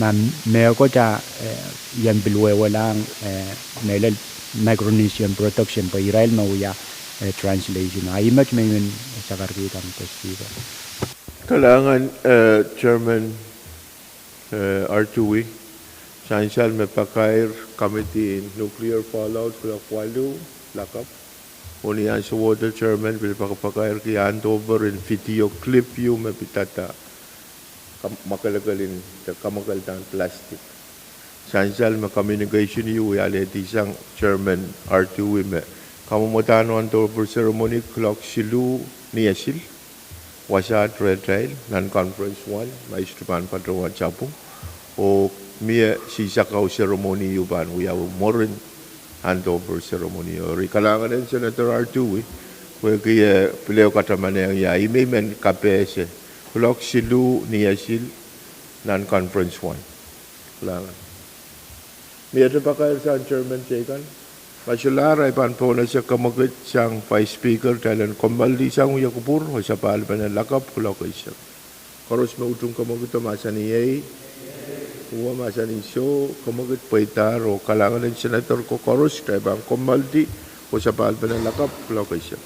Ma mehkot a, eh, I en pil wehwehla, eh, mehlel Micronesian Production pwe irail me wia, eh, translation. A ih met me I men sakarkihda, Mister Speaker. Kalahngan, eh, Chairman, eh, Artui, sansal me pakair committee en nuclear fallout kuloak waluh lakapw. Oh ni ansou wet Chairman pil pakapakairki hand over en video clip ieu me pidada kam-, mwakelekel en, de kamwakeldahn plastic. Sansal me communication ieu wia alehdisang Chairman Artui me kamwomwdahn hand over ceremony kuloak siluh ni esil, wasaht rehtail nan conference one, ma I sohte pahn patohwan sapwung. Oh mie sisakau ceremony ieu pahn wiawi mwurin hand over ceremony o. Eri kalahngan en Senator Artui, pwehki e pil ehu katamanehng ia, I men men kapehse, kuloak siluh ni esil nan conference one. Kalahngan. Miehte pakair sang Chairman teikan. Ma solahr, I pahn pohnese kemwekid sang Vice Speaker, kitail en kommoaldi sang wia kupwur oh sapahl pene lakapw kuloak eisek. Koaros me utung kemwekido mahsanih ei, uwe mahsanih soh, kemwekid pweidahr oh kalahngan en Senator ko koaros, kitail pahn kommoaldi oh sapahl pene lakapw kuloak eisek.